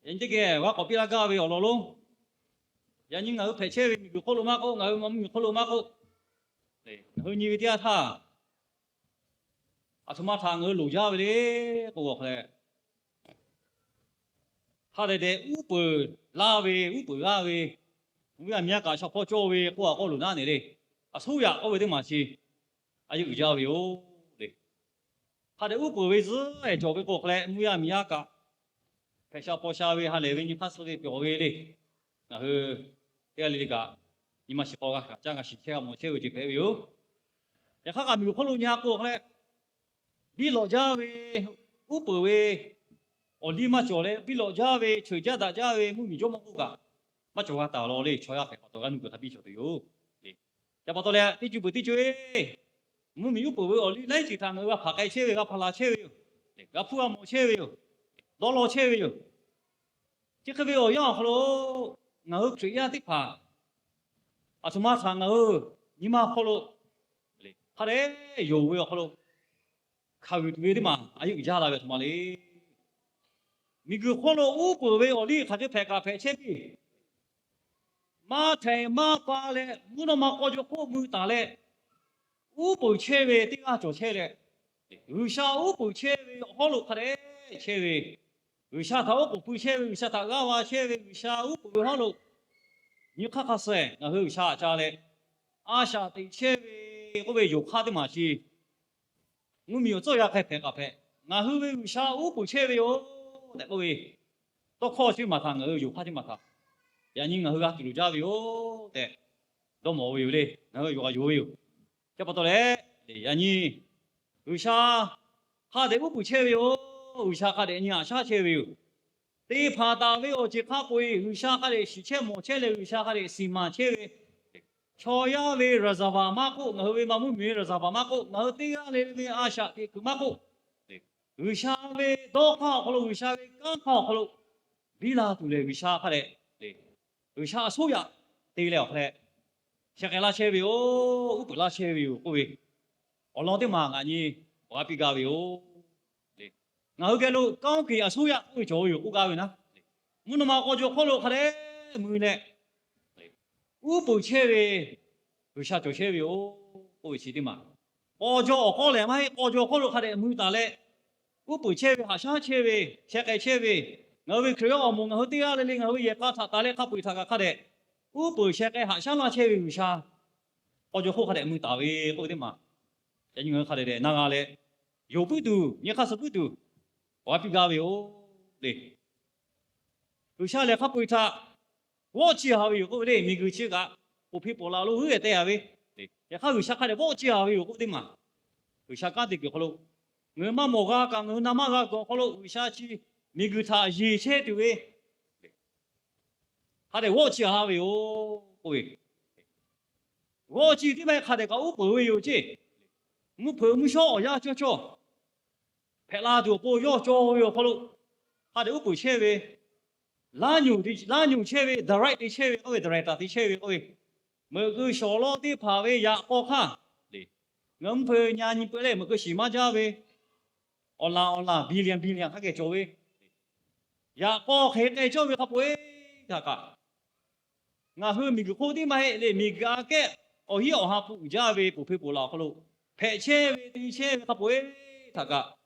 Yaꞈ nyi teˇ geh g'a k'awꞈ piˇ laˇ gaˇ ve awˬ lawn lonˉ, yaꞈ nyi ngaˬ hui hpehꞈ chehˇ ve miˬguiˬ hk'oˆ lo maˇ k'oˆ, ngaˬ hui mvuhˇmiˬ hk'oˆ lo maˇ k'oˆ, ngaˬ hui nyi ve teˇ yanˇ htaˇ, aˬ htoꞈ ma htaꞈ ngaˬ hui loˍ jaˇ ve le k'oˆ a hk'a leh, hk'a dehꞈ dehꞈ uˉ peunˍ laˇ ve, uˉ peunˍ g'aˇ ve, mvuhˇ yaˇ miˬ yaˇ kaꞈ shaw hpawˇ cawˇ ve k'oˆ a k'oˆ loˍ naˉ ne le. Aˬ suˉ yaꞈ k'oˆ ve teˇ maˬ chi a yeˇ uiˍ jaˇ ve yoˬ le. Hk'a dehꞈ uˉ peunˍ ve zuhˉ ehˍ cawˬ ve k'o hk'a leh, mvuhˇ yaˇ miˬ yaˇ kaꞈ hpehꞈ sha paw sha ve ha lehˬ ve nyi hk'aˇ suh ve pyawˬ ve le. Ngaˬ hui teˇ g'aˇ le le kaꞈ nyi ma shiˍ k'aw g'a hkanˍ caˇ g'a shiˍ chehˇ g'a mawˬ chehˇ ve ceuˬ hpehꞈ ve yoˬ. Yaꞈ hk'aˇ kaꞈ miˬguiˬ hk'oˆ lo nyi a k'o hk'a leh, biˇ lawꞈ jaˇ ve, uˉ peunˍ ve awˬ liˇ maˇ cawˬ leh, biˇ lawꞈ jaˇ ve, cheuˬ jaˇ daꞈ jaˇ ve mvuhˇmiˬ jawˇmawˇ k'oˆ kaꞈ maˇ cawˬ g'a taˍ law le. Chaw yaˇ hpehꞈ pa taw g'a nuˇ g'uiˬ hk'a biˇ cawˬ tuˬ yoˬ. Ca pa taw leh teˇ cuˇ peuˬ teˇ cuˇ e, mvuhˇmiˬ uˉ peunˍ ve awˬ liˇ laiˉ ceuˬ htaꞈ ngaˬ hui g'a hpaˍ k'ai chehˇ ve, g'a hpaˍ la chehˇ ve yoˬ. G'a hpuˇ g'a mawˬ chehˇ ve yoˬ. Dawˇ law chehˇ ve yoˬ. Chi hk'e ve awˬ yanˇ awˬ hk'aw lo ngaˬ hui Hkriꞈ yaˇ teˇ hpaˍ aˬ htoꞈ ma htaꞈ ngaˬ hui nyi ma hk'aw lo hk'a dehꞈ yonˍ ve awˬ hk'aw lo hkanˍ yuˬ tuˬ ve teˇ maˬ a yeˇ uiˍ jaˇ la ve aˬ htoꞈ ma le. Miˬguiˬ hk'oˆ lo uˉ peunˍ ve awˬ liˇ hk'aˬ hk'e hpehꞈ kaꞈ hpehꞈ chehˇ piˇ. Maˇ htehˍ maˇ pa leh mvuhˇ naw ma k'aw jaw hk'oˆ mui taˍ leh, uˉ peunˍ chehˇ ve teˇ g'aˇ cawˬ chehˇ leh, G'uiˬsha uˉ peunˍ chehˇ ve awˬ hawˉ lo hk'a dehꞈ chehˇ ve, G'uiˬsha htaꞈ oˉ k'oˍ pui chehˇ ve, G'uiˬsha htaꞈ g'aˇ va chehˇ ve, G'uiˬsha uˉ peunˍ ve hawˉ lo nyi hk'aˇ hk'a suh ngaˬ hui G'uiˬsha htaꞈ ca leh a shaꞈ teꞈ chehˇ ve k'oˆ ve yonˍ hk'aˇ teˇ maˬ chi mvuhˇmiˬ awˬ tcuhˇ yaˇ hk'e hpehꞈ kaꞈ hpehꞈ, ngaˬ hui ve G'uiˬsha uˉ peunˍ chehˇ ve yoˬ tehꞈ k'oˆ ve tawˇ hkawˇ chi maˬ htaꞈ ngaˬ hui yonˍ hk'aˇ chi maˬ htaꞈ yaꞈ nyi ngaˬ hui g'a tuˬ loˍ jaˇ ve yoˬ tehꞈ dawˇ mawˬ ve yoˬ le. Ngaˬ hui yonˍ g'a yonˍ ve yoˬ. Chi pa taw leh, yaꞈ nyi G'uiˬsha hk'a dehꞈ uˉ peunˍ chehˇ ve yoˬ. G'uiˬsha hk'a dehꞈ nyi haꞈ shaˉ chehˇ ve yoˬ. Te hpanˍ taˍ ve awˬ ceuˬ hk'a peu-eˬ G'uiˬsha hk'a dehꞈ shiˍ chehˇ mawˬ chehˇ leh G'uiˬsha hk'a dehꞈ shiˍ maˍ chehˇ ve chaw yaˇ ve ရာဇဝင် maˇ k'oˆ, ngaˬ hui ve maˇ mvuhˇmiˬ ve ရာဇဝင် maˇ k'oˆ, ngaˬ hui teˇ g'aˇ le ve a shaꞈ teꞈ kuiˬ maˇ k'oˆ, G'uiˬsha ve dawˇ hk'aˇ awˬ hk'aw lo, G'uiˬsha ve kanˉ hk'aˇ awˬ hk'aw lo biˇ la tuˬ leh G'uiˬsha hk'a dehꞈ, G'uiˬsha aˬ suˉ yaꞈ te leh awˬ hk'a leh sheh k'ai laˇ chehˇ ve yoˬ, uˉ peunˍ laˇ chehˇ ve yoˬ k'oˆ ve awˬ lawn teˇ maˬ ngaˬ nyi awˬ g'aˇ piˇ gaˇ ve yoˬ. Ngaˬ hui geh lo kanˉ hkiˬ aˬ suˉ yaꞈ k'oˆ ve cawˬ ve yoˬ k'oˆ gaˇ ve naˉ, mvuhˇ naw ma k'aw jaw hk'oˆ lo hk'a dehꞈ mui leh uˉ peunˍ chehˇ ve G'uiˬsha cawˬ chehˇ ve yoˬ k'oˆ ve chi teˇ maˬ, k'aw jaw awˬ hk'aw lehˬ maˇ heˆ, k'aw jaw hk'oˆ lo hk'a dehꞈ mui taˍ leh uˉ peunˍ chehˇ ve, haꞈ shaˉ chehˇ ve, sheh k'ai chehˇ ve, ngaˬ hui ve Hkriꞈ yaˇ awˬ moˍ ngaˬ hui teˇ g'aˇ le le ngaˬ hui ve yehˬ k'a htaꞈ taˍ leh hk'a peu-eˬ htaꞈ kaꞈ hk'a dehꞈ uˉ peunˍ sheh k'ai haꞈ shaˉ laˇ chehˇ ve G'uiˬsha k'aw jaw hk'oˆ hk'a dehꞈ mui taˍ ve k'oˆ ve teˇ maˬ, yaꞈ nyi ngaˬ hui hk'a dehꞈ dehꞈ na g'a leh, yonˍ puiˉ tuˬ, nyi hk'aˇ suh puiˉ tuˬ awˬ g'aˇ piˇ gaˇ ve yoˬ le. G'uiˬsha lehˬ hk'a peu-eˬ htaꞈ vawˆ ciˇ a ve yoˬ k'oˆ ve le. Miˬguiˬ chi kaꞈ poˬ hpeˇ poˬ la lo g'uiˇ te a ve, yaꞈ hk'aˇ G'uiˬsha hk'a dehꞈ vawˆ ciˇ a ve yoˬ k'oˆ teˇ maˬ, G'uiˬsha kanˉ te kuiˬ hk'aw lo ngaˬ hui maˇ mawˬ g'a kaꞈ, ngaˬ hui na maˇ g'a kuiˬ awˬ hk'aw lo G'uiˬsha chi miˬguiˬ htaꞈ yeˬ chehˇ tuˬ ve hk'a dehꞈ vawˆ ciˇ a ve yoˬ k'oˆ ve, g'awˇ ciˇ tiˉ maˇ heˆ, hk'a dehꞈ kaꞈ uˉ peunˍ ve yoˬ ceˇ. Mvuhˇ hpeuꞈ mvuhˇ shawˉ awˬ yanˇ cawˇ cawˇ hpehꞈ la tuˬ awˬ pon yawˇ cawˬ ve awˬ hk'aw lo hk'a dehꞈ uˉ peunˍ chehˇ ve, laˇ nyuˬ chehˇ ve, director te chehˇ ve k'oˆ ve, meuꞈ keu shawˍ lawˇ teˇ hpaˍ ve yaꞈ k'aw hk'aˇ le, ngaˬ mvuhˇ hpeuꞈ nya nyi peuˬ leh meuꞈ keu shiˍ maˇ jaˇ ve, awˬ laˬ awˬ laˬ billion billion hk'a geh cawˬ ve, yaꞈ k'aw hk'e k'ai cawˇ ve hk'a peu-eˬ htaꞈ kaꞈ, ngaˬ hui miˬguiˬ hk'oˆ tiˉ maˇ heˆ le, miˬguiˬ aꞈ kehˉ awˬ hinˉ awˬ ha hpu uiˍ jaˇ ve poˬ hpeˇ poˬ la awˬ hk'aw lo hpehꞈ chehˇ ve te chehˇ ve hk'a peu-eˬ htaꞈ kaꞈ,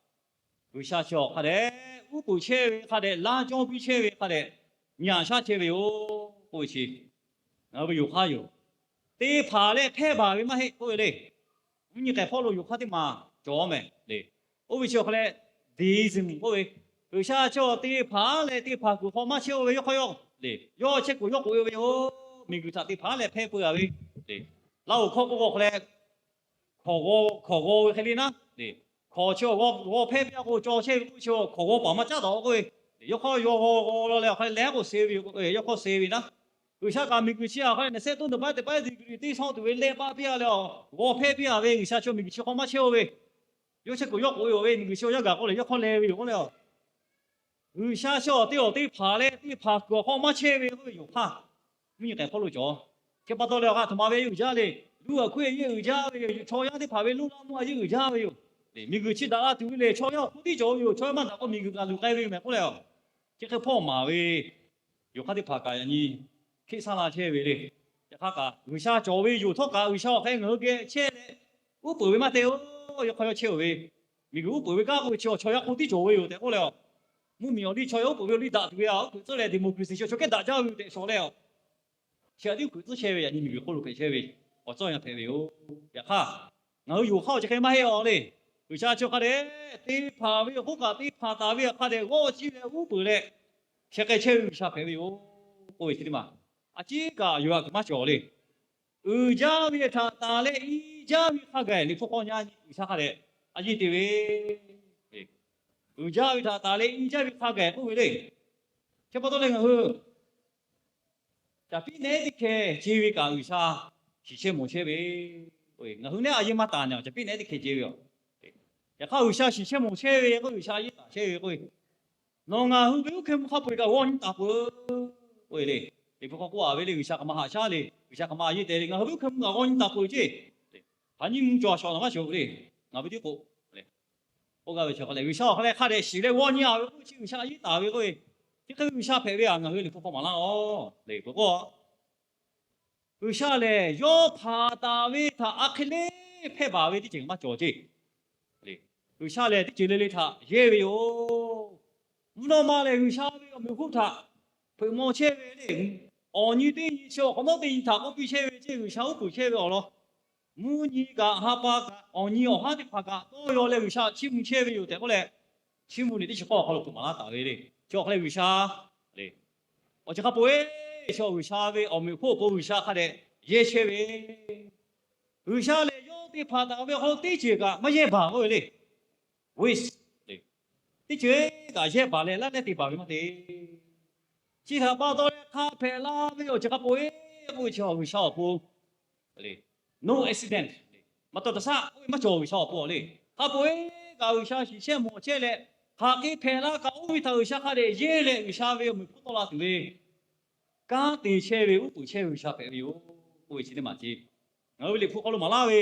G'uiˬsha chi awˬ hk'a dehꞈ uˉ peunˍ chehˇ ve, hk'a dehꞈ laˇ cawˇ piˇ chehˇ ve, hk'a dehꞈ nyi haꞈ shaˉ chehˇ ve yoˬ k'oˆ ve chi, ngaˬ hui ve yoˬ hk'aˇ yoˬ. Te hpanˍ leh hpehˇ baˬ ve maˇ heˆ k'oˆ ve le. Mvuhˇ nyi k'ai hpawˇ lo yoˬ hk'aˇ teˇ maˬ cawˬ mehˍ le. Oˇ ve chi awˬ hk'a leh, deism k'oˆ ve, G'uiˬsha chi awˬ te hpanˍ leh te hpanˍ kuiˬ hk'aw maˇ chehˇ-o ve yawˇ hk'aw yawˇ le, yawˇ chehˇ kuiˬ yawˇ k'oꞈ-e ve yoˬ. Miˬguiˬ htaꞈ te hpanˍ leh hpehˇ peu-a ve le. Laˇ oˍ hkawˇ k'oˆ k'o hk'a leh, hkawˍ g'aw ve hk'e le naˉ le, hkawˍ chi g'aw hpehˇ piˇ-a k'o, caw chehˇ ve k'oˆ ve chi hkawˍ g'aw paˍ maˇ caˉ taˍ-o k'oˆ ve, yawˇ hk'aw yawˇ g'aw g'aw la leh awˬ hk'a leh leh k'oˆ se ve yoˬ. Yawˇ hk'aw se ve naˉ, G'uiˬsha kaꞈ miˬguiˬ chi awˬ hk'a leh naˬ sehˉ toˉ naˬ baˆ teˇ baˆ degree teˇ shawˉ tuˬ ve leh paˆ piˇ-a leh, g'aw hpehˇ piˇ-a ve G'uiˬsha chi miˬguiˬ chi hk'aw maˇ chehˇ-o ve, yawˇ chehˇ kuiˬ yawˇ k'oꞈ-e-o ve, miˬguiˬ chi awˬ yanˇ gaˬ k'oˆ leh yawˇ hk'aw leh ve yoˬ k'oˆ le. G'uiˬsha chi awˬ te awˬ te hpanˍ leh te hpanˍ kuiˬ awˬ hk'aw maˇ chehˇ ve k'oˆ ve yoˬ hk'aˇ, mvuhˇ nyi k'ai hpawˇ lo cawˬ. Chi pa taw leh awˬ hk'aˇ htoꞈ ma ve yeˇ uiˍ jaˇ le. Luˇ aꞈ hkuiˉ yeˇ uiˍ jaˇ ve yoˬ. Chaw yaˇ teˇ hpaˍ ve luˇ laˇ mvuhˇ a yeˇ uiˍ jaˇ ve yoˬ. Miˬguiˬ chi daꞈ la tuˬ ve le, chaw yaˇ awˬ hk'oˆ tiˉ cawˬ ve yoˬ. Chaw yaˇ maˇ daꞈ k'o miˬguiˬ kaꞈ luˬ k'ai ve yoˬ mehˍ k'oˆ leh, chi hk'e hpawˇ maˍ ve yoˬ. Hk'aˇ teˇ hpaˍ kaꞈ yaꞈ nyi hkiˆ saˉ la chehˇ ve le. Yaꞈ hk'aˇ kaꞈ G'uiˬsha cawˬ ve yoˬ htawˇ kaꞈ G'uiˬsha awˬ hk'e ngaˬ hui geh chehˇ leh uˉ peunˍ ve maˇ te-o. Yawˇ hk'aˇ yawˇ chehˇ-oˬ ve miˬguiˬ uˉ peunˍ ve kanˉ k'oˆ ve chi awˬ chaw yaˇ hk'oˆ tiˉ cawˬ ve yoˬ tehꞈ k'oˆ leh, mvuhˇmiˬ awˬ liˇ chaw yaˇ uˉ peunˍ ve awˬ liˇ daꞈ tuˬ ve a, uˉ peunˍ tcuhˉ leh democracy chi awˬ chaw kehˉ daꞈ jaˇ ve yoˬ tehꞈ shawˍ leh, chi htaꞈ tiˉ uˉ peunˍ tcuhˉ chehˇ ve yaꞈ nyi miˬguiˬ hk'oˆ lo hpehꞈ chehˇ ve awˬ tcuhˉ awˬ yanˇ hpehꞈ ve yoˬ. Yaꞈ hk'aˇ, ngaˬ hui yoˬ hk'aˇ awˬ chi hk'e maˇ heˆ-a le. G'uiˬsha chi hk'a dehꞈ te hpanˍ ve awˬ hk'oˆ kaꞈ te hpanˍ taˍ ve hk'a dehꞈ g'awˇ ciˇ leh uˉ peunˍ leh, chi hk'e chehˇ ve G'uiˬsha hpehꞈ ve yoˬ k'oˆ ve chi teˇ maˬ, a ciˉ kaꞈ yonˍ-a kuiˬ maˇ cawˬ le. Uiˍ jaˇ ve htaꞈ taˍ leh i jaˇ ve hk'a gaˬ Liꞈ hpu hk'aw nyi G'uiˬsha hk'a dehꞈ a yeˇ te ve, uiˍ jaˇ ve htaꞈ taˍ leh i jaˇ ve hk'a gaˬ k'oˆ ve le. Chi pa taw leh ngaˬ hui caˍ piˉ nehˉ teˇ hkeh ce ve kaꞈ G'uiˬsha shiˍ chehˇ mawˬ chehˇ ve. Ngaˬ hui nehˉ a yeˇ maˇ taˍ nyi caˍ piˉ nehˉ teˇ hkeh ce ve yoˬ. Yaꞈ hk'aˇ G'uiˬsha shiˍ chehˇ mawˬ chehˇ ve k'o, G'uiˬsha a yeˇ taˍ chehˇ ve k'o, nawˬ ngaˬ hui ve uˉ hkeh mvuh hk'a peu-eˬ kaꞈ g'awˇ nyi taˍ peuˬ k'oˆ ve le. Liꞈ hpu hk'aw k'oˆ-a ve le, G'uiˬsha kaꞈ maˇ haꞈ shaˉ le, G'uiˬsha kaꞈ maˇ a yeˇ te le, ngaˬ hui ve uˉ hkeh mvuh kaꞈ g'awˇ nyi taˍ peuˬ ceˇ. Hpaˍ nyi mvuh cawˬ a shawˍ nawˬ maˇ shawˍ le. Ngaˬ ve tiˉ k'o, k'oˆ gaˇ ve chi hk'a leh G'uiˬsha awˬ hk'a leh hk'a dehꞈ shiˍ leh g'awˇ nyi-a ve k'oˆ chi G'uiˬsha a yeˇ taˍ ve k'oˆ ve, chi hk'e G'uiˬsha hpehꞈ ve a ngaˬ hui Liꞈ hpu hk'aw maˍ laˇ-oˬ le. Peuˬ k'o, G'uiˬsha lehˬ yawˇ hpanˍ taˍ ve htaꞈ a hk'e le hpehˇ baˬ ve teˇ ceuˬ maˇ cawˬ ceˇ. G'uiˬsha lehˬ teˇ ceuˬ le le htaꞈ yehˇ ve yoˬ. Mvuhˇ naw ma lehˬ G'uiˬsha ve awˬ meꞈ awˬ hponˇ htaꞈ hpeuꞈ maw chehˇ ve le. Awˬ nyi teˇ nyi chi awˬ hk'awꞈ nawˉ teˇ nyi htaꞈ k'oˆ piˇ chehˇ ve ceˇ, G'uiˬsha uˉ peunˍ chehˇ ve awˬ lawn. Mvuhˇ nyi kaꞈ ha pa kaꞈ awˬ nyi awˬ haˉ teˇ hpaˍ kaꞈ tawˇ yaw leh G'uiˬsha chiˇ mvuh chehˇ ve yoˬ tehꞈ k'oˆ leh, chiˇ mvuh liꞈ teˇ chi k'awˇ awˬ hk'aw lo hpeuꞈ maˍ laˇ taˍ ve le. Chi awˬ hk'a leh G'uiˬsha le, awˬ ceuˬ hk'a peu-eˬ chi G'uiˬsha ve awˬ meꞈ awˬ hponˇ awˬ pon G'uiˬsha hk'a dehꞈ yehˇ chehˇ ve. G'uiˬsha lehˬ yawˇ te hpanˍ taˍ ve awˬ hk'aw lo teˇ ceuˬ kaꞈ maˇ yehˇ baˬ k'oˆ ve le. Waste le. Teˇ ceuˬ kaꞈ yehˇ baˬ leh laˇ leh te baˬ ve maˇ te. Chi htaꞈ pa taw leh hk'a hpehꞈ la ve awˬ ceuˬ hk'a peu-eˬ k'oˆ ve chi G'uiˬsha awˬ pon no accident, maˇ taw taˍ saˆ k'oˆ ve maˇ cawˬ G'uiˬsha awˬ pon le. Hk'a peu-eˬ kaꞈ G'uiˬsha shiˍ chehˇ mawˬ chehˇ leh, hk'aˬ hk'e hpehꞈ la kaꞈ oˇ ve htaꞈ G'uiˬsha hk'a dehꞈ yehˇ leh G'uiˬsha ve awˬ meꞈ hpfuhˇ tawˆ la tuˬ ve kanˉ te chehˇ ve uˉ peunˍ chehˇ ve G'uiˬsha hpehꞈ ve yoˬ k'oˆ ve chi teˇ maˬ ce. Ngaˬ hui ve Liꞈ hpu hk'aw lo maˍ laˇ ve,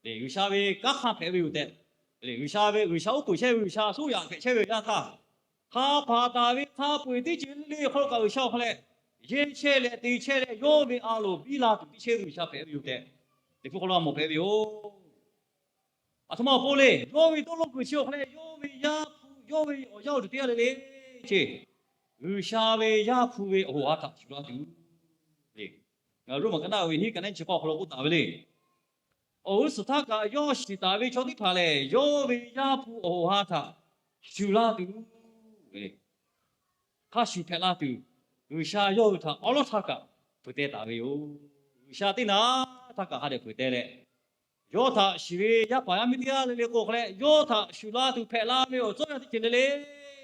G'uiˬsha ve kanˉ hk'a hpehꞈ ve yoˬ tehꞈ, G'uiˬsha ve G'uiˬsha uˉ peunˍ chehˇ ve G'uiˬsha suˉ yaꞈ hpehꞈ chehˇ ve yaˇ htaˇ, hk'a hpanˍ taˍ ve hk'a peu-eˬ teˇ ceuˬ le le hk'aw lo kaꞈ G'uiˬsha awˬ hk'a leh yehˇ chehˇ leh te chehˇ leh yawˇ ve a loˍ biˇ la tuˬ piˇ chehˇ ve G'uiˬsha hpehꞈ ve yoˬ tehꞈ, Liꞈ hpu hk'aw lo a mawˬ hpehꞈ ve yoˬ. Aˬ htoꞈ ma awˬ pon le, yawˇ ve dawˇ law kuiˬ chi awˬ hk'a leh yawˇ ve Yaˇ hpu, yawˇ ve awˬ yaˇ awˬ duˬ teˇ g'aˇ le le ce, G'uiˬsha ve Yaˇ hpu ve awˬ ha htaꞈ shuˍ la tuˬ le. Ngaˬ hui Roˉmaꞈ ka naˆ ve hiˉ ka naˆ chi k'awˇ awˬ hk'aw lo k'oˆ taˍ ve le, awˬ g'uˇ suhˍ htaˇ kaꞈ yawˇ shiˍ taˍ ve chaw teˇ hpaˍ lehˬ, yawˇ ve Yaˇ hpu awˬ ha htaꞈ shuˍ la tuˬ hk'a shuˍ hpehꞈ la tuˬ, G'uiˬsha yawˇ hui htaꞈ awˉ lawˉ htaˇ kaꞈ fuiˍ teh taˍ ve yoˬ. G'uiˬsha teˇ naˍ htaˇ kaꞈ hk'a dehꞈ fuiˍ teh leh, yawˇ htaꞈ shiˍ ve yaˇ paˍ yaˇ miˇ teˇ g'aˇ le le k'o hk'a leh, yawˇ htaꞈ shuˍ la tuˬ hpehꞈ la ve awˬ tcuhˉ yanˇ teˇ ceuˬ le le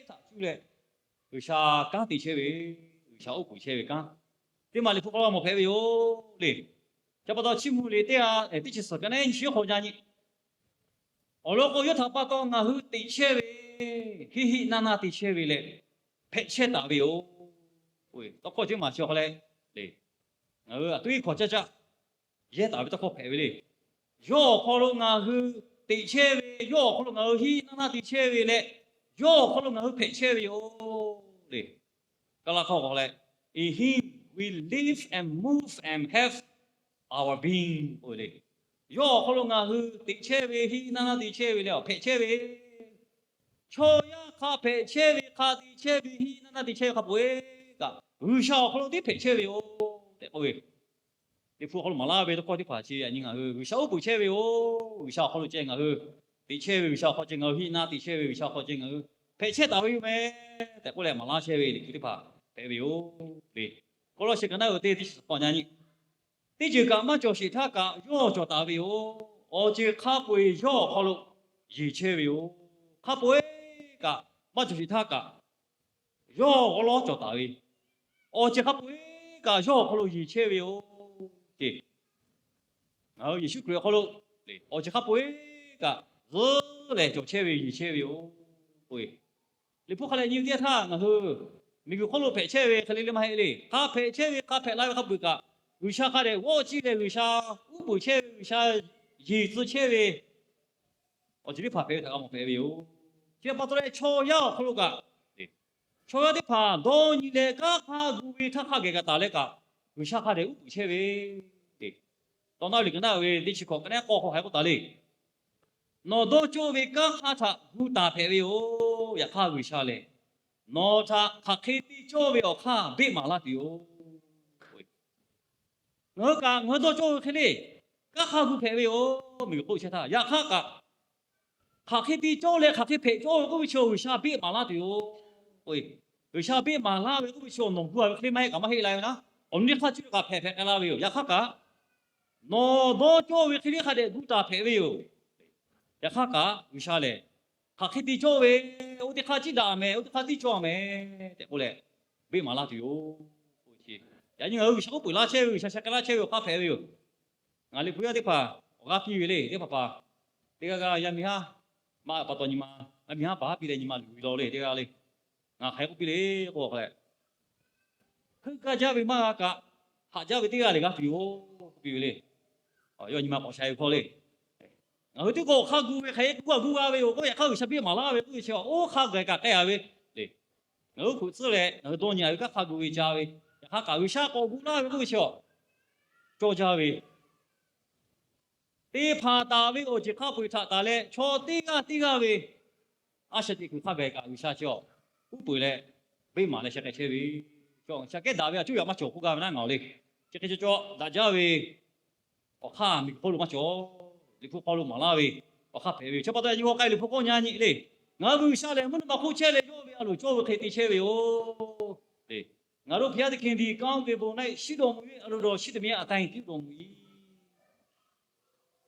htaꞈ cuˇ leh, G'uiˬsha kanˉ te chehˇ ve, G'uiˬsha oˉ k'oˍ chehˇ ve kanˉ teˇ maˬ Liꞈ hpu hk'aw lo a mawˬ hpehꞈ ve yoˬ le. Chi pa taw chiˇ mvuh liꞈ teˇ g'aˇ teˇ chi suhˍ ka naˆ nyi chi hk'aw nyi, awˬ lawn k'o yawˇ htaꞈ pa taw ngaˬ hui teꞈ chehˇ ve, hiˆ hiˆ naˇ naˇ te chehˇ ve leh, hpehꞈ chehˇ taˍ ve yoˬ. Tawˇ hkawˇ chi maˬ chi awˬ hk'a leh, ngaˬ hui a tuˉ iˉ hkawꞈ caˇ caˇ yehˇ taˍ ve tawˇ hkawˇ hpehꞈ ve le. Yawˇ awˬ hk'aw lo ngaˬ hui teꞈ chehˇ ve, yawˇ awˬ hk'aw lo ngaˬ hui hiˆ naˇ naˇ te chehˇ ve leh, yawˇ awˬ hk'aw lo ngaˬ hui hpehꞈ chehˇ ve yoˬ le. Kaˇ laˇ hkawˇ k'awꞈ leh, In him we live and move and have our being k'oˆ ve le. Yawˇ awˬ hk'aw lo ngaˬ hui teꞈ chehˇ ve, hiˆ naˇ naˇ te chehˇ ve leh awˬ hpehꞈ chehˇ ve, chaw yaˇ hk'a hpehꞈ chehˇ ve, hk'a te chehˇ ve, hiˆ naˇ naˇ te chehˇ ve hk'a peu-eˬ kaꞈ G'uiˬsha awˬ hk'aw lo tiˉ hpehꞈ chehˇ ve yoˬ tehꞈ k'oˆ ve, Liꞈ hpu awˬ hk'aw lo maˍ laˇ ve tawˇ hkawˇ teˇ hpaˍ chi yaꞈ nyi ngaˬ hui G'uiˬsha oˉ peunˍ chehˇ ve yoˬ. G'uiˬsha awˬ hk'aw lo ceh ngaˬ hui teꞈ chehˇ ve, G'uiˬsha awˬ hk'aw ceh ngaˬ hui hiˆ naˇ te chehˇ ve, G'uiˬsha awˬ hk'aw ceh ngaˬ hui hpehꞈ chehˇ taˍ ve yoˬ meh tehꞈ k'oˆ leh maˍ laˇ chehˇ ve Liꞈ hpu teˇ hpaˍ hpehꞈ ve yoˬ le. Kawˇlawˇshe ka naˆ uiˍ teˇ chi suhˍ k'awꞈ nyi, teˇ ceuˬ kaꞈ maˇ cawˬ sheˍ htaˇ kaꞈ yawˇ cawˬ taˍ ve yoˬ. Awˬ ceuˬ hk'a peu-eˬ yawˇ awˬ hk'aw lo yeˬ chehˇ ve yoˬ. Hk'a peu-eˬ kaꞈ maˇ cawˬ sheˍ htaˇ kaꞈ yawˇ awˬ hk'aw lo cawˬ taˍ ve, awˬ ceuˬ hk'a peu-eˬ kaꞈ yawˇ awˬ hk'aw lo yeˬ chehˇ ve yoˬ ce. Ngaˬ hui Yeˍsuˆ Hkriꞈ awˬ hk'aw lo awˬ ceuˬ hk'a peu-eˬ kaꞈ zuhˆ lehˬ cawˬ chehˇ ve, yeˬ chehˇ ve yoˬ. Liꞈ hpu hk'a leh nyi teˇ yanˇ htaˇ ngaˬ hui miˬguiˬ hk'oˆ lo hpehꞈ chehˇ ve hk'e le le maˇ heˆ le. Hk'a hpehꞈ chehˇ ve, hk'a hpehꞈ la ve hk'a peu-eˬ kaꞈ G'uiˬsha hk'a dehꞈ g'awˇ ciˇ leh G'uiˬsha uˉ peunˍ chehˇ ve, G'uiˬsha yeˬ tcuh chehˇ ve awˬ ceuˬ teˇ hpaˍ hpehꞈ ve htaꞈ g'a mawˬ hpehꞈ ve yoˬ. Chi pa taw leh chaw yaˇ awˬ hk'aw lo kaꞈ chaw yaˇ teˇ hpaˍ dawˇ nyi leh kanˉ hk'aˇ gu ve htaˇ hk'a geh kaꞈ taˍ leh kaꞈ, G'uiˬsha hk'a dehꞈ uˉ peunˍ chehˇ ve, Taw naˆ liꞈ ka naˆ ve teˇ chi hkawꞈ ka naˆ k'awˇ hk'aw hk'aˬ hk'e k'oˆ taˍ le. Nawˬ dawˇ cawˇ ve kanˉ hk'aˇ htaꞈ gu taˍ hpehꞈ ve yoˬ. Yaꞈ hk'aˇ G'uiˬsha lehˬ, nawˬ htaꞈ hk'aˬ hk'e te cawˇ ve awˬ hk'aˇ beˆ maˍ laˇ tuˬ yoˬ. Ngaˬ hui kaꞈ ngaˬ hui dawˇ cawˇ ve hk'e le, kanˉ hk'aˇ gu hpehꞈ ve yoˬ. Miˬguiˬ hk'oˆ chehˇ htaˇ, yaꞈ hk'aˇ kaꞈ hk'aˬ hk'e te cawˇ leh hk'aˬ hk'e hpehꞈ cawˇ ve k'oˆ ve chi G'uiˬsha beˆ maˍ laˇ tuˬ yoˬ. G'uiˬsha beˆ maˍ laˇ ve k'oˆ ve chi nawˬ gu a ve hk'e le maˇ heˆ kaꞈ maˇ heˆ la ve naˉ, awˬ nu teˇ hk'aˇ cuˇ kaꞈ hpehꞈ hpehꞈ k'ai la ve yoˬ. Yaꞈ hk'aˇ kaꞈ nawˬ dawˇ cawˇ ve hk'e le hk'a dehꞈ gu taˍ hpehꞈ ve yoˬ. Yaꞈ hk'aˇ kaꞈ G'uiˬsha lehˬ, hk'aˬ hk'e te cawˇ ve, oˇ teˇ hk'aˇ ciˉ daꞈ mehˍ, oˇ teˇ hk'aˇ tiˉ cawˇ mehˍ tehꞈ k'oˆ leh, beˆ maˍ laˇ tuˬ yoˬ. Yaꞈ nyi ngaˬ hui G'uiˬsha uˉ peunˍ laˇ chehˇ ve, G'uiˬsha sheh k'ai laˇ chehˇ ve awˬ hk'aˇ hpehꞈ ve yoˬ. Ngaˬ liꞈ hpu yaˇ teˇ hpaˍ awˬ g'aˇ piˇ ve le, teˇ hpaˍ hpaˍ teˇ g'aˇ g'aˇ yaˇ miˇ haˉ maˇ pa taw nyi ma, yaˇ miˇ haˉ paˍ haˉ piˇ leh nyi ma luˬ ve law le teˇ g'aˇ le. Ngaˬ hk'aˬ hk'e k'oˆ piˇ le k'o, hk'e le, heuˆ gaˇ jaˇ ve maˇ g'a kaꞈ, haꞈ jaˇ ve teˇ g'aˇ lehˬ g'a tuˬ yoˬ k'oˆ piˇ ve le. Yawˇ nyi ma k'awꞈ sha ve hkawˇ le. Ngaˬ hui teˇ k'o awˬ hk'aˇ gu ve hk'e k'oˆ a gu g'a ve yoˬ k'o, yaꞈ hk'aˇ G'uiˬsha beˆ maˍ laˇ ve k'oˆ ve chi oˇ hk'aˇ gaˬ kaꞈ k'ai a ve le. Ngaˬ hui hk'oꞈ tcuhˉ leh ngaˬ hui dawˇ nyi a ve kanˉ hk'a gu ve ca ve, yaꞈ hk'aˇ kaꞈ G'uiˬsha k'awꞈ gu laˇ ve k'oˆ ve chi a cawˇ jaˇ ve, teˇ hpaˍ taˍ ve awˬ ceuˬ hk'a peu-eˬ htaꞈ taˍ leh chaw teˇ g'aˇ teˇ g'aˇ ve a shaꞈ teꞈ kuiˬ hk'a gaˬ kaꞈ G'uiˬsha chi a uˉ peunˍ leh beˆ maˍ leh sheh k'ai chehˇ ve, chaw G'uiˬsha kehˉ daꞈ ve a cuˇ yaꞈ maˇ cawˬ k'oˆ gaˇ ve naˉ ngaˬ awˬ le. Chi hk'e cawˬ cawˬ daꞈ jaˇ ve awˬ hk'aˇ miˬguiˬ hk'oˆ lo maˇ cawˬ. Liꞈ hpu hk'aw lo maˍ laˇ ve awˬ hk'aˇ hpehꞈ ve yoˬ. Chi pa taw yaꞈ nyi g'aw k'ai Liꞈ hpu k'awˇ nyi a nyi le, ngaˬ hui G'uiˬsha lehˬ mvuhˇ naw ma hk'oˆ chehˇ leh yawˇ ve a loˍ cawˇ ve hk'e te chehˇ ve yoˬ le. Ngaˬ hui hpu yaˇ teˇ hkeh di kanˉ ve bon naˆ shiˉ dawˬ mvuh ve a loˍ dawˬ shiˉ te mi a taˇ tiˉ dawˬ mvuh i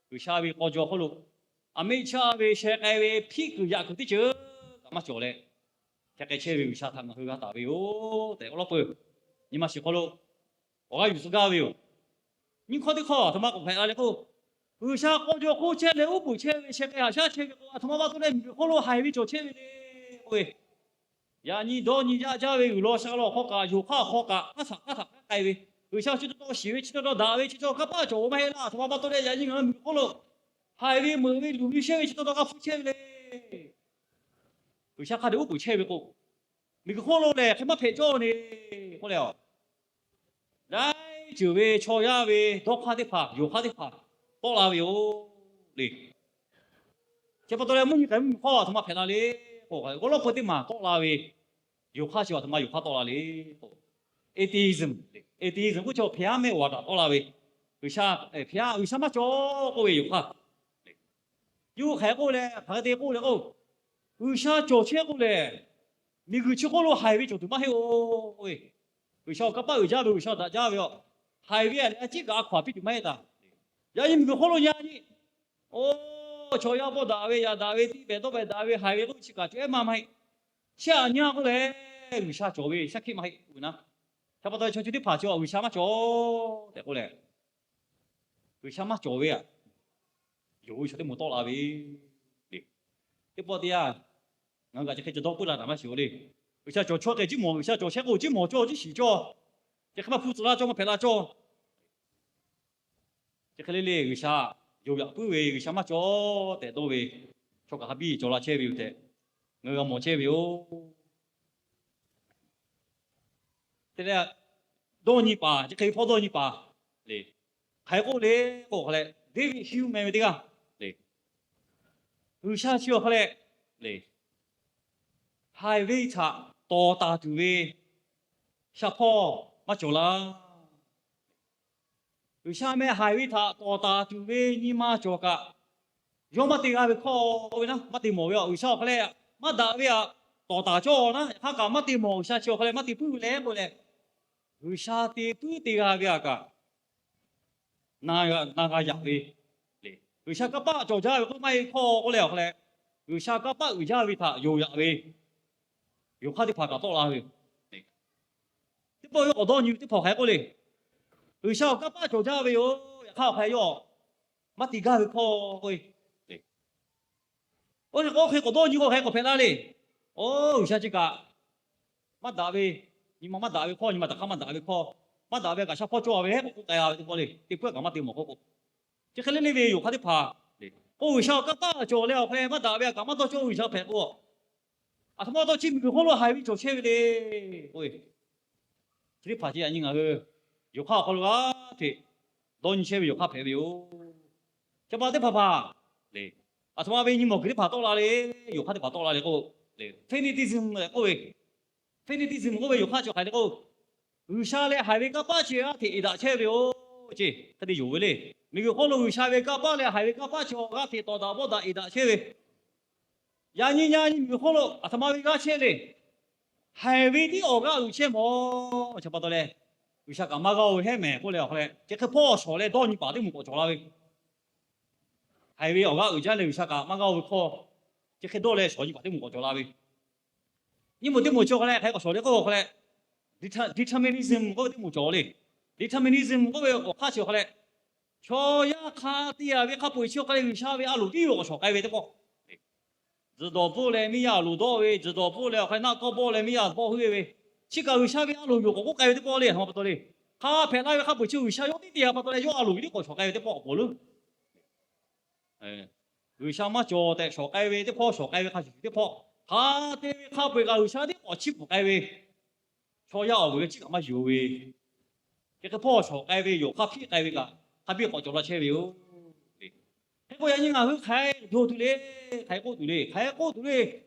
G'uiˬsha ve k'aw jaw hk'oˆ lo aˬ miˇ chaˇ ve sheh k'ai ve hpiˆ kuiˬ yaꞈ kuiˬ teˇ ceuˬ kaꞈ maˇ cawˬ leh, sheh k'ai chehˇ ve G'uiˬsha htaꞈ ngaˬ hui g'a taˍ ve yoˬ tehꞈ awˬ lawn peuˬ nyi ma shiˍ hk'aw lo awˬ g'aˇ yuˬ tcuh gaˇ ve yoˬ. Nyiˇ hkawˇ teˇ hkawˇ aˬ htoꞈ ma k'awꞈ hpehꞈ la le k'o, G'uiˬsha k'aw jaw hk'oˆ chehˇ leh uˉ peunˍ chehˇ ve sheh k'ai haꞈ shaˉ chehˇ ve k'o, aˬ htoꞈ ma pa taw leh miˬguiˬ hk'oˆ lo haiˬ ve cawˬ chehˇ ve le k'oˆ ve, yaꞈ nyi dawˇ nyi yaˇ jaˇ ve uiˍ law sha law hk'aw kaꞈ, yonˍ hk'aˇ awˬ hk'aw kaꞈ, hk'aˇ htaꞈ hk'aˇ htaꞈ hk'aˇ k'ai ve, G'uiˬsha chi taw taw shiˍ ve chi taw taw daꞈ ve chi taw kanˇ paˆ cawˬ maˇ heˆ laˇ. Aˬ htoꞈ ma pa taw leh yaꞈ nyi ngaˬ hui miˬguiˬ hk'oˆ lo haiˬ ve meuꞈ ve luˬ ve shehˇ ve chi taw taw g'a hpuˇ chehˇ ve le. G'uiˬsha hk'a dehꞈ uˉ peunˍ chehˇ ve k'o, miˬguiˬ hk'oˆ lo lehˬ hk'e maˇ hpehꞈ cawˇ ve k'oˆ leh a, laiˉ ceuˬ ve chaw yaˇ ve dawˇ hk'aˇ teˇ hpaˍ, yonˍ hk'aˇ teˇ hpaˍ tawˆ la ve yoˬ le. Chi pa taw leh mvuhˇ nyi k'ai mvuhˇ miˬ hk'aw aˬ htoꞈ ma hpehꞈ la le k'o, k'oˆ lawˇ peu teˇ maˬ tawˆ la ve, yonˍ hk'aˇ chi aˬ htoꞈ ma yonˍ hk'aˇ tawˆ la le k'o, atheism, atheism k'oˆ chi hpeꞈ haˉ mehˆ awˬ htaꞈ tawˆ la ve, G'uiˬsha, hpeꞈ haˉ G'uiˬsha maˇ cawˬ k'oˆ ve yonˍ hk'aˇ. Yawˇ hk'aˬ hk'e k'oˆ leh hk'aˬ hk'e te k'oˆ leh k'o, G'uiˬsha cawˬ chehˇ k'oˆ lehˬ, miˬguiˬ chi hk'oˆ lo haiˬ ve cawˬ tuˬ maˇ heˆ-oˬ. G'uiˬsha awˬ kanˇ paˆ uiˍ jaˇ ve, G'uiˬsha daꞈ jaˇ ve a, haiˬ ve a leh a ciˉ kaꞈ a hkaw-anˬ piˇ tuˬ maˇ heˆ taˍ. Yaꞈ nyi miˬguiˬ hk'oˆ lo nyi a nyi, oˇ chaw yaˇ bawˆ daꞈ ve, yaꞈ daꞈ ve, tiˇ pehˍ dawˇ pehˍ daꞈ ve, haiˬ ve k'oˆ chi kaꞈ cawˬ ehˉ maˇ maˇ heˆ. Chi aꞈ nyi a k'oˆ lehˬ, G'uiˬsha cawˬ ve shaˉ hkiˆ maˇ heˆ k'oˆ ve naˉ. Chi pa taw chaw chi teˇ hpaˍ chi G'uiˬsha maˇ cawˬ tehꞈ k'oˆ leh, G'uiˬsha maˇ cawˬ ve a, yonˍ ve chaw teˇ moˍ tawˆ la ve le. Teˇ pawˆ teˇ yanˇ, ngaˬ hui kaꞈ chi hk'e cawˬ dawˇ puiˉ la htaꞈ maˇ shiˍ-oˬ le. G'uiˬsha cawˬ chawˇ hk'e ciˉ mawˬ, G'uiˬsha cawˬ chehˇ k'o ciˉ mawˬ cawˇ, ciˉ shiˍ cawˇ. Chi hk'e maˇ hpu tcuh laˇ cawˇ, maˇ hpehꞈ la cawˇ. Chi hk'e le le G'uiˬsha yonˍ yaꞈ puiˉ ve, G'uiˬsha maˇ cawˬ tehꞈ dawˇ ve, chaw kaꞈ hk'a biˇ cawˬ la chehˇ ve yoˬ tehꞈ ngaˬ hui g'a mawˬ chehˇ ve yoˬ. Te leh, dawˇ nyi paˍ, chi hk'e ve hpawˇ dawˇ nyi paˍ le. Hk'aˬ hk'e k'oˆ le k'o, hk'a leh David Hillman ve teˇ g'aˇ le, G'uiˬsha chi awˬ hk'a leh le, haiˬ ve htaꞈ tawˍ taˍ tuˬ ve shaˍ hpawˇ maˇ cawˬ laˇ. G'uiˬsha meh haiˬ ve htaꞈ tawˍ taˍ tuˬ ve nyi ma cawˬ kaꞈ, yawˇ maˇ te g'a ve hkawˇ k'oˆ ve naˉ, maˇ te mawˬ ve a, G'uiˬsha awˬ hk'a leh maˇ daꞈ ve htaꞈ tawˍ taˍ cawˇ naˉ, yaꞈ hk'aˇ kaꞈ maˇ te mawˬ. G'uiˬsha chi awˬ hk'a leh maˇ te puiˉ ve le k'o leh, G'uiˬsha te puiˉ te g'a ve htaꞈ kaꞈ na g'a yaꞈ ve le. G'uiˬsha kanˇ paˆ cawˬ jaˇ ve k'oˆ maˇ heˆ hkawˇ k'oˆ leh awˬ hk'a leh, G'uiˬsha kanˇ paˆ uiˍ jaˇ ve htaꞈ yonˍ yaꞈ ve yonˍ hk'aˇ teˇ hpaˍ kaꞈ tawˆ la ve yoˬ. Teˇ pawˆ yawˇ k'awꞈ dawˇ nyi ve teˇ hpaˍ hk'aˬ hk'e k'oˆ le, G'uiˬsha awˬ kanˇ paˆ cawˬ jaˇ ve yoˬ, yaꞈ hk'aˇ awˬ hk'a leh yawˇ maˇ te gaˇ ve hkawˇ k'oˆ ve, oˇ hk'e k'awꞈ dawˇ nyi k'o hk'aˬ hk'e k'awꞈ hpehꞈ la le. Oˇ, G'uiˬsha chi kaꞈ maˇ daꞈ ve, nyi ma maˇ daꞈ ve hkawˇ, nyi ma taꞈ hk'aˇ maˇ daꞈ ve hkawˇ, maˇ daꞈ ve kaꞈ shaˉ hpawˇ cawˇ ve k'oˆ k'ai ve teˇ pawˆ le, teˇ pawˆ kaꞈ maˇ te mawˬ k'oˆ k'o, chi hk'e le le ve yonˍ hk'aˇ teˇ hpaˍ k'o, G'uiˬsha awˬ kanˇ paˆ cawˬ leh awˬ hk'a leh maˇ daꞈ ve kaꞈ maˇ dawˇ cawˇ ve G'uiˬsha hpehꞈ k'o, htoꞈ ma pa taw chi miˬguiˬ hk'oˆ lo haiˬ ve cawˬ chehˇ ve le k'oˆ ve, chi teˇ hpaˍ chi yaꞈ nyi ngaˬ hui yawˬ hk'aˇ awˬ hk'aw lo g'aˇ hteꞈ dawˇ nyi chehˇ ve yawˬ hk'aˇ hpehꞈ ve yoˬ. Chi pa teˇ hpaˍ hpaˍ le, aˬ htoꞈ ma ve nyi mawˬ kuiˬ teˇ hpaˍ tawˆ la le, yawˬ hk'aˇ teˇ hpaˍ tawˆ la le k'o, Faith-Nitivism k'oˆ ve, Faith-Nitivism k'oˆ ve yawˬ hk'aˇ chi hk'aˬ hk'e le k'o, G'uiˬsha leh haiˬ ve kanˇ paˆ chi g'aˇ hteꞈ eˍ daꞈ chehˇ ve yoˬ ceˇ. Hk'e te yonˍ ve le. Miˬguiˬ hk'oˆ lo G'uiˬsha ve kanˇ paˆ leh haiˬ ve kanˇ paˆ chi awˬ g'aˇ hteꞈ tawˍ daꞈ vawˆ daꞈ eˍ daꞈ chehˇ ve, yaꞈ nyi yaꞈ nyi miˬguiˬ hk'oˆ lo aˬ htoꞈ ma ve g'aˇ chehˇ le. Haiˬ ve tiˉ awˬ g'aˇ uiˍ chehˇ mawˬ. Chi pa taw leh, G'uiˬsha kaꞈ maˇ g'aˇ-oˬ ve hehˉ mehˍ k'oˆ leh awˬ hk'a leh, chi hk'e hpawˇ shawˍ leh dawˇ nyi paˍ teˇ moˍ k'awꞈ cawˬ la ve, haiˬ ve awˬ g'aˇ uiˍ jaˇ leh G'uiˬsha kaꞈ maˇ g'aˇ-oˬ ve hkawˇ, chi hk'e dawˇ leh shawˍ nyi paˍ teˇ moˍ k'awꞈ cawˬ la ve, nyi moˍ teˇ moˍ chi awˬ hk'a leh hk'aˬ hk'e k'awꞈ shawˍ le k'oˆ awˬ hk'a leh, determinism k'oˆ ve teˇ moˍ cawˬ le. Determinism k'oˆ ve awˬ hk'aˇ chi awˬ hk'a leh, chaw yaˇ hk'a te yaꞈ ve hk'a peu-eˬ chi awˬ hk'a leh G'uiˬsha ve a loˍ tiˉ yoˬ k'awꞈ shawˍ k'ai ve teˇ pawˆ. Tzuhˬ dawˬ pfuhˇ leh miˇ yaˇ awˬ loˍ dawˆ ve, tzuhˬ dawˬ pfuhˇ leh awˬ hk'a leh naˆ kawˇ bawˆ leh miˇ yaˇ bawˆ hui ve, chi kaꞈ G'uiˬsha ve a loˍ yoˬ k'awꞈ k'oˆ k'ai ve teˇ pawˆ le. Hk'aˬ ma pa taw le, hk'a hpehꞈ la ve hk'a peu-eˬ chi G'uiˬsha yawˇ teˇ te yaꞈ pa taw leh yawˇ a loˍ ve tiˉ k'awꞈ shawˍ k'ai ve teˇ pawˆ awˬ pon le. G'uiˬsha maˇ cawˬ tehꞈ shawˍ k'ai ve teˇ hpawˇ, shawˍ k'ai ve hk'a shuˍ shuˍ teˇ hpawˇ, hk'a te ve hk'a peu-eˬ kaꞈ G'uiˬsha tiˉ k'awꞈ chiˇ pfuhˍ k'ai ve, chaw yaˇ awˬ vuiˬ ve chiˇ kaꞈ maˇ yuˬ ve, chi hk'e hpawˇ shawˍ k'ai ve, yawˬ hk'aˇ hpiˆ k'ai ve kaꞈ hk'a biˇ k'awꞈ cawˬ la chehˇ ve yoˬ. Hk'e k'o yaꞈ nyi ngaˬ hui hk'aˬ hk'e yonˍ tuˬ le, hk'aˬ hk'e k'oˆ tuˬ le, hk'aˬ hk'e k'oˆ tuˬ le.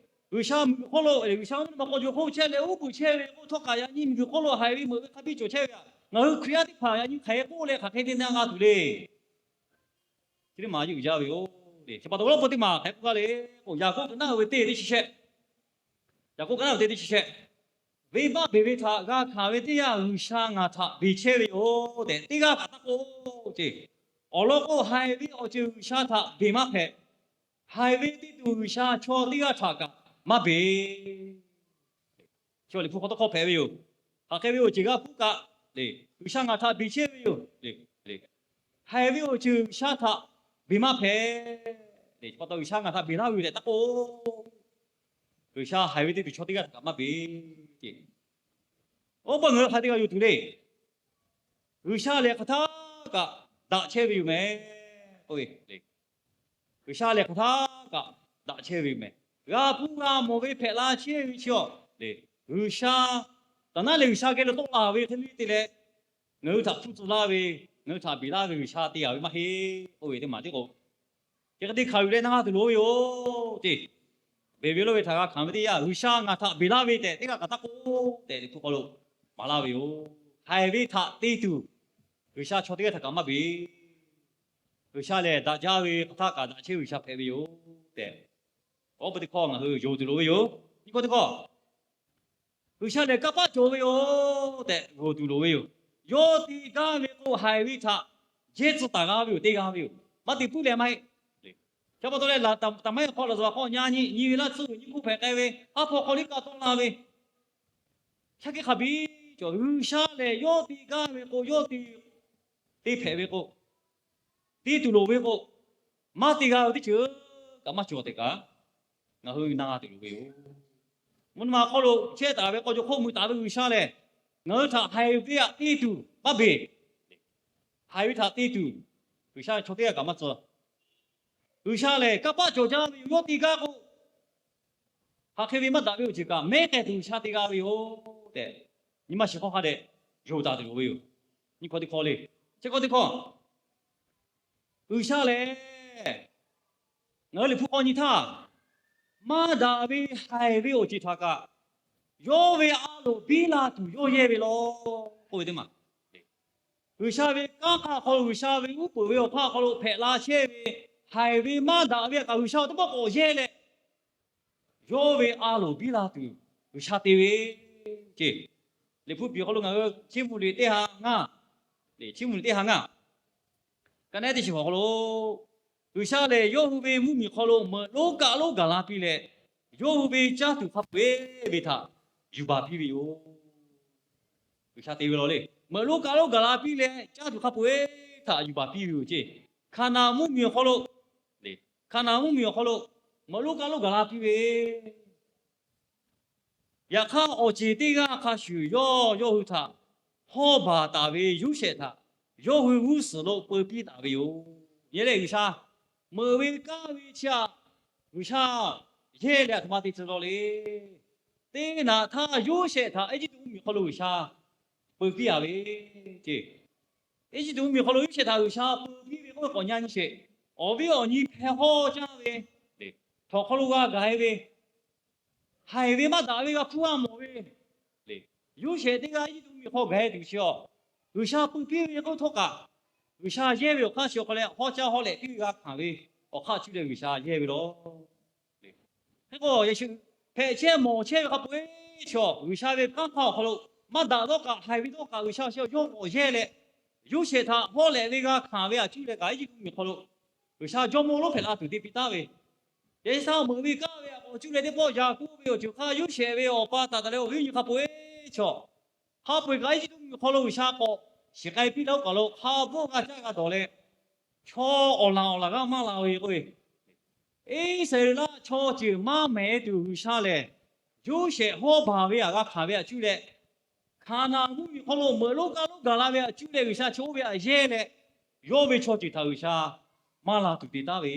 G'uiˬsha miˬguiˬ hk'oˆ lo G'uiˬsha mvuhˇ naw ma hk'aw jo hk'oˆ chehˇ leh uˉ peunˍ chehˇ ve k'oˆ htawˇ kaꞈ yaꞈ nyi miˬguiˬ hk'oˆ lo haiˬ ve meuꞈ ve hk'a biˇ cawˬ chehˇ ve, ngaˬ hui Hkriꞈ yaˇ teˇ hpaˍ yaꞈ nyi hk'aˬ hk'e k'oˆ leh hk'aˬ hk'e te na g'a tuˬ le. Chi teˇ maˬ yuˬ jaˇ ve yoˬ. Chi pa taw awˬ lawn pon teˇ maˬ hk'aˬ hk'e k'oˆ gaˇ le k'o, Yaˍkoˆ ka naˉ ve teˇ teˇ chi shehˆ, Yaˍkoˆ ka naˉ ve teˇ teˇ chi shehˆ, venˇbaˆ beˬ ve htaꞈ g'a hkanˍ ve teˇ yanˇ G'uiˬsha ngaˬ htaꞈ beˬ chehˇ ve yoˬ tehꞈ teˇ g'aˇ kaꞈ taˇ k'oˆ ceˇ. Awˬ lawn k'o, haiˬ ve awˬ ceuˬ G'uiˬsha htaꞈ beˬ maˇ hpehꞈ. Haiˬ ve teˇ tuˬ G'uiˬsha chaw teˇ g'aˇ htaꞈ kaꞈ maˇ beˬ. Chi awˬ Liꞈ hpu hk'aw tawˇ hkawˇ hpehꞈ ve yoˬ. Hk'aˬ hk'e ve awˬ ceuˬ g'a hpuˇ kaꞈ, G'uiˬsha ngaˬ htaꞈ beˬ chehˇ ve yoˬ. Haiˬ ve awˬ ceuˬ G'uiˬsha htaꞈ beˬ maˇ hpehꞈ. Chi pa taw G'uiˬsha ngaˬ htaꞈ beˬ laˇ ve yoˬ tehꞈ taˇ k'oˆ. G'uiˬsha haiˬ ve teˇ tuˬ chaw teˇ g'aˇ htaꞈ kaꞈ maˇ beˬ ceˇ. Oˇ pa ngaˬ hui hk'a te g'a yonˍ tuˬ le. G'uiˬsha lehˬ hk'aˬ htaˇ kaꞈ daꞈ chehˇ ve yoˬ mehˍ k'oˆ ve. G'uiˬsha lehˬ hk'aˬ htaˇ kaꞈ daꞈ chehˇ ve yoˬ mehˍ. G'a hpuˇ g'a mawˬ ve hpehꞈ la chehˇ ve chi awˬ, G'uiˬsha, taˍ naˉ leh G'uiˬsha geh lo tawˆ la ve hk'e le te leh, ngaˬ hui htaꞈ hpuˇ tcuh laˇ ve, ngaˬ hui htaꞈ beˬ laˇ ve G'uiˬsha te yaꞈ ve maˇ heˆ k'oˆ ve teˇ maˬ tiˉ k'o, chi hk'e te hkanˍ yuˬ leh na g'a tuˬ loˍ ve yoˬ ceˇ. Beˬ ve lawˇ ve htaꞈ g'a hkanˍ ve teˇ yanˇ, G'uiˬsha ngaˬ htaꞈ beˬ laˇ ve tehꞈ teˇ g'aˇ kaꞈ taˇ k'oˆ tehꞈ Liꞈ hpu hk'aw lo maˍ laˇ ve yoˬ. Haiˬ ve htaꞈ te tuˬ G'uiˬsha chaw teˇ g'aˇ htaꞈ kaꞈ maˇ beˬ. G'uiˬsha lehˬ daꞈ jaˇ ve hk'aˬ htaˇ kaꞈ daꞈ chehˇ ve G'uiˬsha hpehꞈ ve yoˬ tehꞈ, awˬ pa teˇ hkawˇ ngaˬ hui yonˍ tuˬ loˍ ve yoˬ. Nyi hkawˇ teˇ hkawˇ, G'uiˬsha lehˬ kanˇ paˆ cawˬ ve yoˬ tehꞈ yonˍ tuˬ loˍ ve yoˬ. Yawˇ te gaˇ ve k'o, haiˬ ve htaꞈ jehˇ tcuh taˍ g'a ve yoˬ, te g'a ve yoˬ. Maˇ te puiˉ leh maˇ heˆ. Chi pa taw leh, taˍ maˇ heˆ hk'aw laˬ zuhˬ hk'aw nyi nyi nyi ve laˇ tsuhˇ g'uiˬ nyi hkuˇ hpehꞈ k'ai ve, haˉ hpaw hk'aw liˇ ka tawˆ la ve, shaˉ hkiˆ hk'a biˇ cawˬ. G'uiˬsha lehˬ yawˇ te gaˇ ve k'o, yawˇ te hpehꞈ ve k'o, te tuˬ loˍ ve k'o, maˇ te g'a ve teˇ ceuˬ kaꞈ maˇ cawˬ tehꞈ kaꞈ, ngaˬ hui na g'a tuˬ loˍ ve yoˬ. Mvuhˇ naw ma hk'aw lo chehˇ taˍ ve k'aw jaw hk'oˆ mui taˍ ve G'uiˬsha lehˬ, ngaˬ hui htaꞈ haiˬ ve htaꞈ te tuˬ maˇ beˬ. Haiˬ ve htaꞈ te tuˬ G'uiˬsha chaw teˇ g'aˇ kaꞈ maˇ tcuh. G'uiˬsha lehˬ kanˇ paˆ cawˬ jaˇ ve yoˬ. Yawˇ te gaˇ k'o, hk'aˬ hk'e ve maˇ daꞈ ve awˬ ceuˬ kaꞈ mehˉ k'ai tuˬ G'uiˬsha te g'a ve yoˬ tehꞈ, nyi ma shiˍ hk'aw hk'a dehꞈ yonˍ taˍ tuˬ loˍ ve yoˬ. Nyi hkawˇ teˇ hkawˇ le. Chi hkawˇ teˇ hkawˇ, G'uiˬsha lehˬ, ngaˬ hui Liꞈ hpu k'awꞈ nyi htaˇ, maˇ daꞈ ve haiˬ ve awˬ ceuˬ htaꞈ kaꞈ, yawˇ ve a loˍ biˇ la tuˬ yawˇ yehˇ ve law k'oˆ ve teˇ maˬ. G'uiˬsha ve kanˉ hk'aˇ hk'aw lo, G'uiˬsha ve uˉ peunˍ ve awˬ hk'aˇ hk'aw lo hpehꞈ la chehˇ ve haiˬ ve maˇ daꞈ ve htaꞈ kaꞈ G'uiˬsha teˇ pawˆ k'awꞈ yehˇ leh, yawˇ ve a loˍ biˇ la tuˬ G'uiˬsha te ve ceˇ. Liꞈ hpu piˍ hk'aw lo ngaˬ hui Chiˇ mvuh liꞈ teˇ ha ngaˇ, Chiˇ mvuh liꞈ teˇ ha ngaˇ, ka naˉ teˇ chi hk'aw lo, G'uiˬsha lehˬ yawˇ hui ve mvuhˇmiˬ hk'aw lo meuꞈ lonˉ kaˆ lonˉ gaˬ la piˇ leh, yawˇ hui ve caˇ tuˬ hk'a peu-eˬ ve htaꞈ yuˬ baˬ piˇ ve yoˬ. G'uiˬsha te ve law le. Meuꞈ lonˉ kaˆ lonˉ gaˬ la piˇ leh caˇ tuˬ hk'a peu-eˬ htaꞈ yuˬ baˬ piˇ ve yoˬ ceˇ. Hkaˍnanˍ mvuhˇmiˬ awˬ hk'aw lo, Hkaˍnanˍ mvuhˇmiˬ awˬ hk'aw lo meuꞈ lonˉ kaˆ lonˉ gaˬ la piˇ ve, yaꞈ hk'aˇ awˬ ceˬ teˇ g'aˇ hk'a shuˍ yawˇ yawˇ hui htaꞈ hawˇ baˬ taˍ ve Yoˇsehꞈ htaꞈ yawˇ hui g'uˇ suhˍ lo peu piˇ taˍ ve yoˬ. Nyi leh G'uiˬsha meuꞈ ve kanˉ ve chi htaꞈ G'uiˬsha yehˇ leh aˬ htoꞈ ma te tcuh law le. Teˇ naꞈ htaˇ Yoˇsehꞈ htaꞈ Eˇjiˇtuꞈ mvuhˇmiˬ hk'aw lo G'uiˬsha peu piˇ a ve ceˇ. Eˇjiˇtuꞈ mvuhˇmiˬ hk'aw lo Yoˇsehꞈ htaꞈ G'uiˬsha peu piˇ ve k'oˆ ve k'awꞈ nyi nyi sheˍ. Awˬ viˉ awˬ nyi hpeh hawˇ caˇ ve, htawnˍ hk'aw lo g'a gaˬ e ve, haiˬ ve maˇ daꞈ ve g'a hpuˇ g'a mawˬ ve, Yoˇsehꞈ teˇ g'aˇ Eˇjiˇtuꞈ mvuhˇmiˬ hk'aw gaˬ e tuˬ chi a, G'uiˬsha peu piˇ ve k'oˆ htawˇ kaꞈ, G'uiˬsha yehˇ ve awˬ hk'aˇ chi awˬ hk'aw leh hawˇ caˇ hawˇ lehꞈ piˇ ve g'a hkanˍ ve awˬ hk'aˇ cuˇ leh G'uiˬsha yehˇ ve law. Hk'e k'o, hpehꞈ chehˇ mawˬ chehˇ ve hk'a peu-eˬ chaw G'uiˬsha ve kanˉ hk'aˇ awˬ hk'aw lo maˇ daꞈ dawˇ kaꞈ, haiˬ ve dawˇ kaꞈ G'uiˬsha chi yawˇ k'awꞈ yehˇ leh, Yoˇsehꞈ htaꞈ hawˇ lehꞈ ve g'a hkanˍ ve a cuˇ leh kaꞈ Eˇjiˇtuꞈ mvuhˇmiˬ hk'aw lo G'uiˬsha jawˇmawˇ lonˉ hpehꞈ la tuˬ te piˇ taˉ ve, yaꞈ sha meuꞈ ve kaˇ ve a k'awꞈ cuˇ leh teˇ pawˆ Yaˍkoˆ ve awˬ ceuˬ hk'aˇ Yoˇsehꞈ ve awˬ pa taꞈ taˍ leh awˬ viˉ awˬ nyi hk'a peu-eˬ chaw, hk'a peu-eˬ kaꞈ Eˇjiˇtuꞈ mvuhˇmiˬ hk'aw lo G'uiˬsha k'awꞈ shiˍ k'ai piˇ laˇ oˇ kaˬ lo hk'a bvuhˆ g'a caˇ g'a dawˬ leh, chaw awˬ laˬ awˬ laˬ g'aˇ maˇ la ve k'oˆ ve, Iˉsaˍreˍlaˆ chaw ceuˬ maˇ mehˍ tuˬ G'uiˬsha lehˬ, Yoˇsehꞈ hawˇ baˬ ve a g'a hkanˍ ve a cuˇ leh, Hkaˍnanˍ mvuhˇmiˬ hk'aw lo meuꞈ lonˉ kaˇ lonˉ gaˬ la ve a cuˇ leh G'uiˬsha chi oˇ ve a yehˇ leh, yawˇ ve chaw ceuˬ htaꞈ G'uiˬsha maˇ la tuˬ te taˉ ve,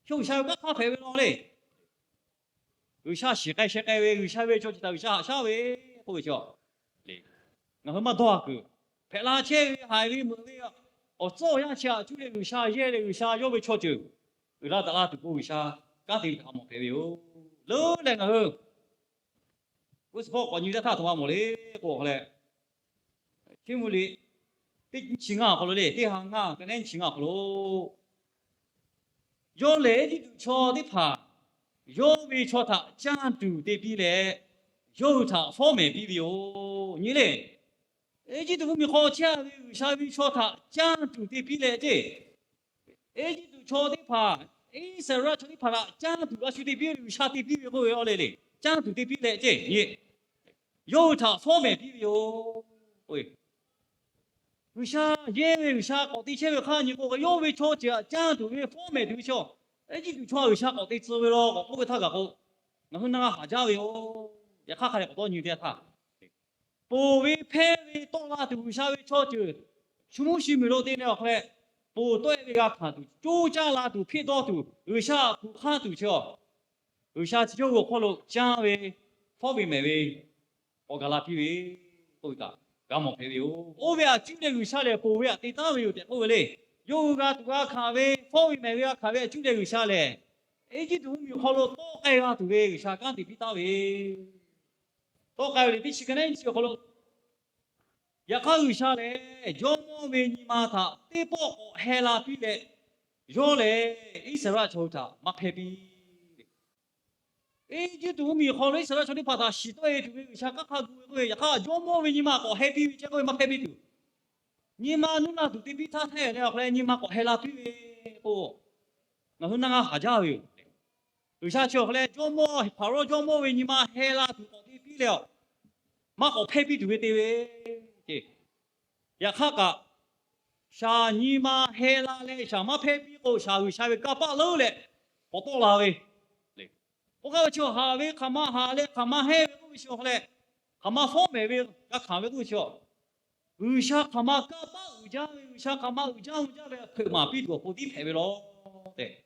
chaw G'uiˬsha ve kanˉ hk'aˇ hpehꞈ ve law le. G'uiˬsha shiˍ k'ai sheh k'ai ve, G'uiˬsha ve chaw ceuˬ htaꞈ G'uiˬsha haꞈ shaˉ ve k'oˆ ve chi, ngaˬ hui maˇ dawˇ a kuiˬ, hpehꞈ la chehˇ ve haiˬ ve meuꞈ ve awˬ tcuhˉ awˬ yanˇ chi a cuˇ leh G'uiˬsha yehˇ leh G'uiˬsha yawˇ ve chaw ceuˬ uiˍ la daꞈ la tuˬ k'o, G'uiˬsha kanˉ te ve htaꞈ g'a mawˬ hpehꞈ ve yoˬ. Leuˉ leh ngaˬ hui g'uˇ suhˍ hpawˇ k'awꞈ nyi teˇ htaˇ htaꞈ g'a mawˬ le k'o, a hk'a leh, Hkiˇmvuhˇ liꞈ teˇ chi ngaˇ awˬ hk'aw lo le, teˇ ha ngaˇ ka neˉ chi ngaˇ awˬ hk'aw lo, yawˇ lehˬ Eˇjiˇtuꞈ chaw teˇ hpaˍ yawˇ ve chaw htaꞈ canˇ tuˬ te piˇ leh, yawˇ hui htaꞈ fawˉ mehˍ piˇ ve yoˬ. Nyi le, Eˇjiˇtuꞈ mvuhˇmiˬ hk'aw chehˇ ve G'uiˬsha ve chaw htaꞈ canˇ tuˬ te piˇ leh ceˇ, Eˇjiˇtuꞈ chaw teˇ hpaˍ, Iˉsaˍreˍlaˆ chaw teˇ hpaˍ htaꞈ canˇ tuˬ a shu te piˇ ve, G'uiˬsha te piˇ ve k'oˆ ve a le le, canˇ tuˬ te piˇ leh ceˇ, yawˇ hui htaꞈ fawˉ mehˍ piˇ ve yoˬ. G'uiˬsha yehˇ ve G'uiˬsha k'awꞈ te chehˇ ve hk'aˇ nyi k'o, yawˇ ve chaw ceuˬ htaꞈ canˇ tuˬ ve fawˉ mehˍ tuˬ ve chaw, Eˇjiˇtuꞈ chaw G'uiˬsha k'awꞈ te tcuh ve law k'awꞈ k'oˆ ve htaˇ gaˬ k'o, ngaˬ hui na g'a haˍ jaˇ ve yoˬ. Yaꞈ hk'aˇ hk'a leh k'awꞈ dawˇ nyi teˇ htaˇ, ponˬ ve hpehˇ ve tawˆ la tuˬ G'uiˬsha ve chaw ceuˬ shu mvuhˇ shu miˬ lo te leh awˬ hk'a leh, ponˬ tawˆ-e ve g'a hkanˍ tuˬ, coˇ caˇ la tuˬ, hpeˆ dawˇ tuˬ, G'uiˬsha htaꞈ hkuꞈ hk'aˇ tuˬ chi a, G'uiˬsha chi yawˇ hui awˬ hk'aw lo canˇ ve, fawˉ ve mehˍ ve k'awꞈ gaˬ la piˇ ve k'oˆ ve kaꞈ g'a mawˬ hpehꞈ ve yoˬ. Oˇ ve a cuˇ leh G'uiˬsha lehˬ ponˬ ve htaꞈ te taˉ ve yoˬ tehꞈ k'oˆ ve le. Yawˇ hui g'a tuˬ g'a hkanˍ ve, fawˉ ve mehˍ ve g'a hkanˍ ve a cuˇ leh G'uiˬsha lehˬ, Eˇjiˇtuꞈ mvuhˇmiˬ awˬ hk'aw lo tawˆ k'ai g'a tuˬ ve G'uiˬsha kanˉ te piˇ taˉ ve, tawˆ k'ai ve le teˇ chi ka neˉ chi awˬ hk'aw lo, yaꞈ hk'aˇ G'uiˬsha lehˬ jawˇmawˇ ve nyi ma htaꞈ teˇ pawˆ k'awꞈ heh la piˇ leh, yawˇ lehˬ Iˉsaˍreˍlaˆ chaw hui htaꞈ maˇ hpehˇ piˇ. Eˇjiˇtuꞈ mvuhˇmiˬ hk'aw lo Iˉsaˍreˍlaˆ chaw teˇ hpaˍ htaꞈ shiˍ tawˆ-e tuˬ ve G'uiˬsha kanˉ hk'a gu ve k'oˆ ve, yaꞈ hk'aˇ jawˇmawˇ ve nyi ma k'awꞈ heh piˇ ve ceˇ k'oˆ ve maˇ hpehˇ piˇ tuˬ, nyi ma nuˇ la tuˬ te piˇ htaˇ htaˇ leh awˬ hk'a leh nyi ma k'awꞈ heh la piˇ ve k'o, ngaˬ hui na g'a haˍ jaˇ ve yoˬ. G'uiˬsha chi awˬ hk'a leh jawˇmawˇ Hpaˍrawˇ jawˇmawˇ ve nyi ma heh la tuˬ k'awꞈ te piˇ leh a, maˇ k'awꞈ hpehˇ piˇ tuˬ ve te ve ceˇ. Yaꞈ hk'aˇ kaꞈ, shaˍ nyi ma heh la leh shaˍ maˇ hpehˇ piˇ k'o, shaˍ G'uiˬsha ve kanˇ paˆ leuˉ leh k'awꞈ tawˆ la ve, k'oˆ gaˇ ve chi haꞈ ve hk'aˬ ma haꞈ leh hk'aˬ ma hehnˇ ve k'oˆ ve chi awˬ hk'a leh, hk'aˬ ma fawˉ mehˍ ve g'a hkanˍ ve k'oˆ ve chi a, G'uiˬsha hk'aˬ ma kanˇ paˆ uiˍ jaˇ ve, G'uiˬsha hk'aˬ ma uiˍ jaˇ mvuh jaˇ ve hpeuꞈ maˍ piˇ tuˬ awˬ pon tiˉ hpehꞈ ve law tehꞈ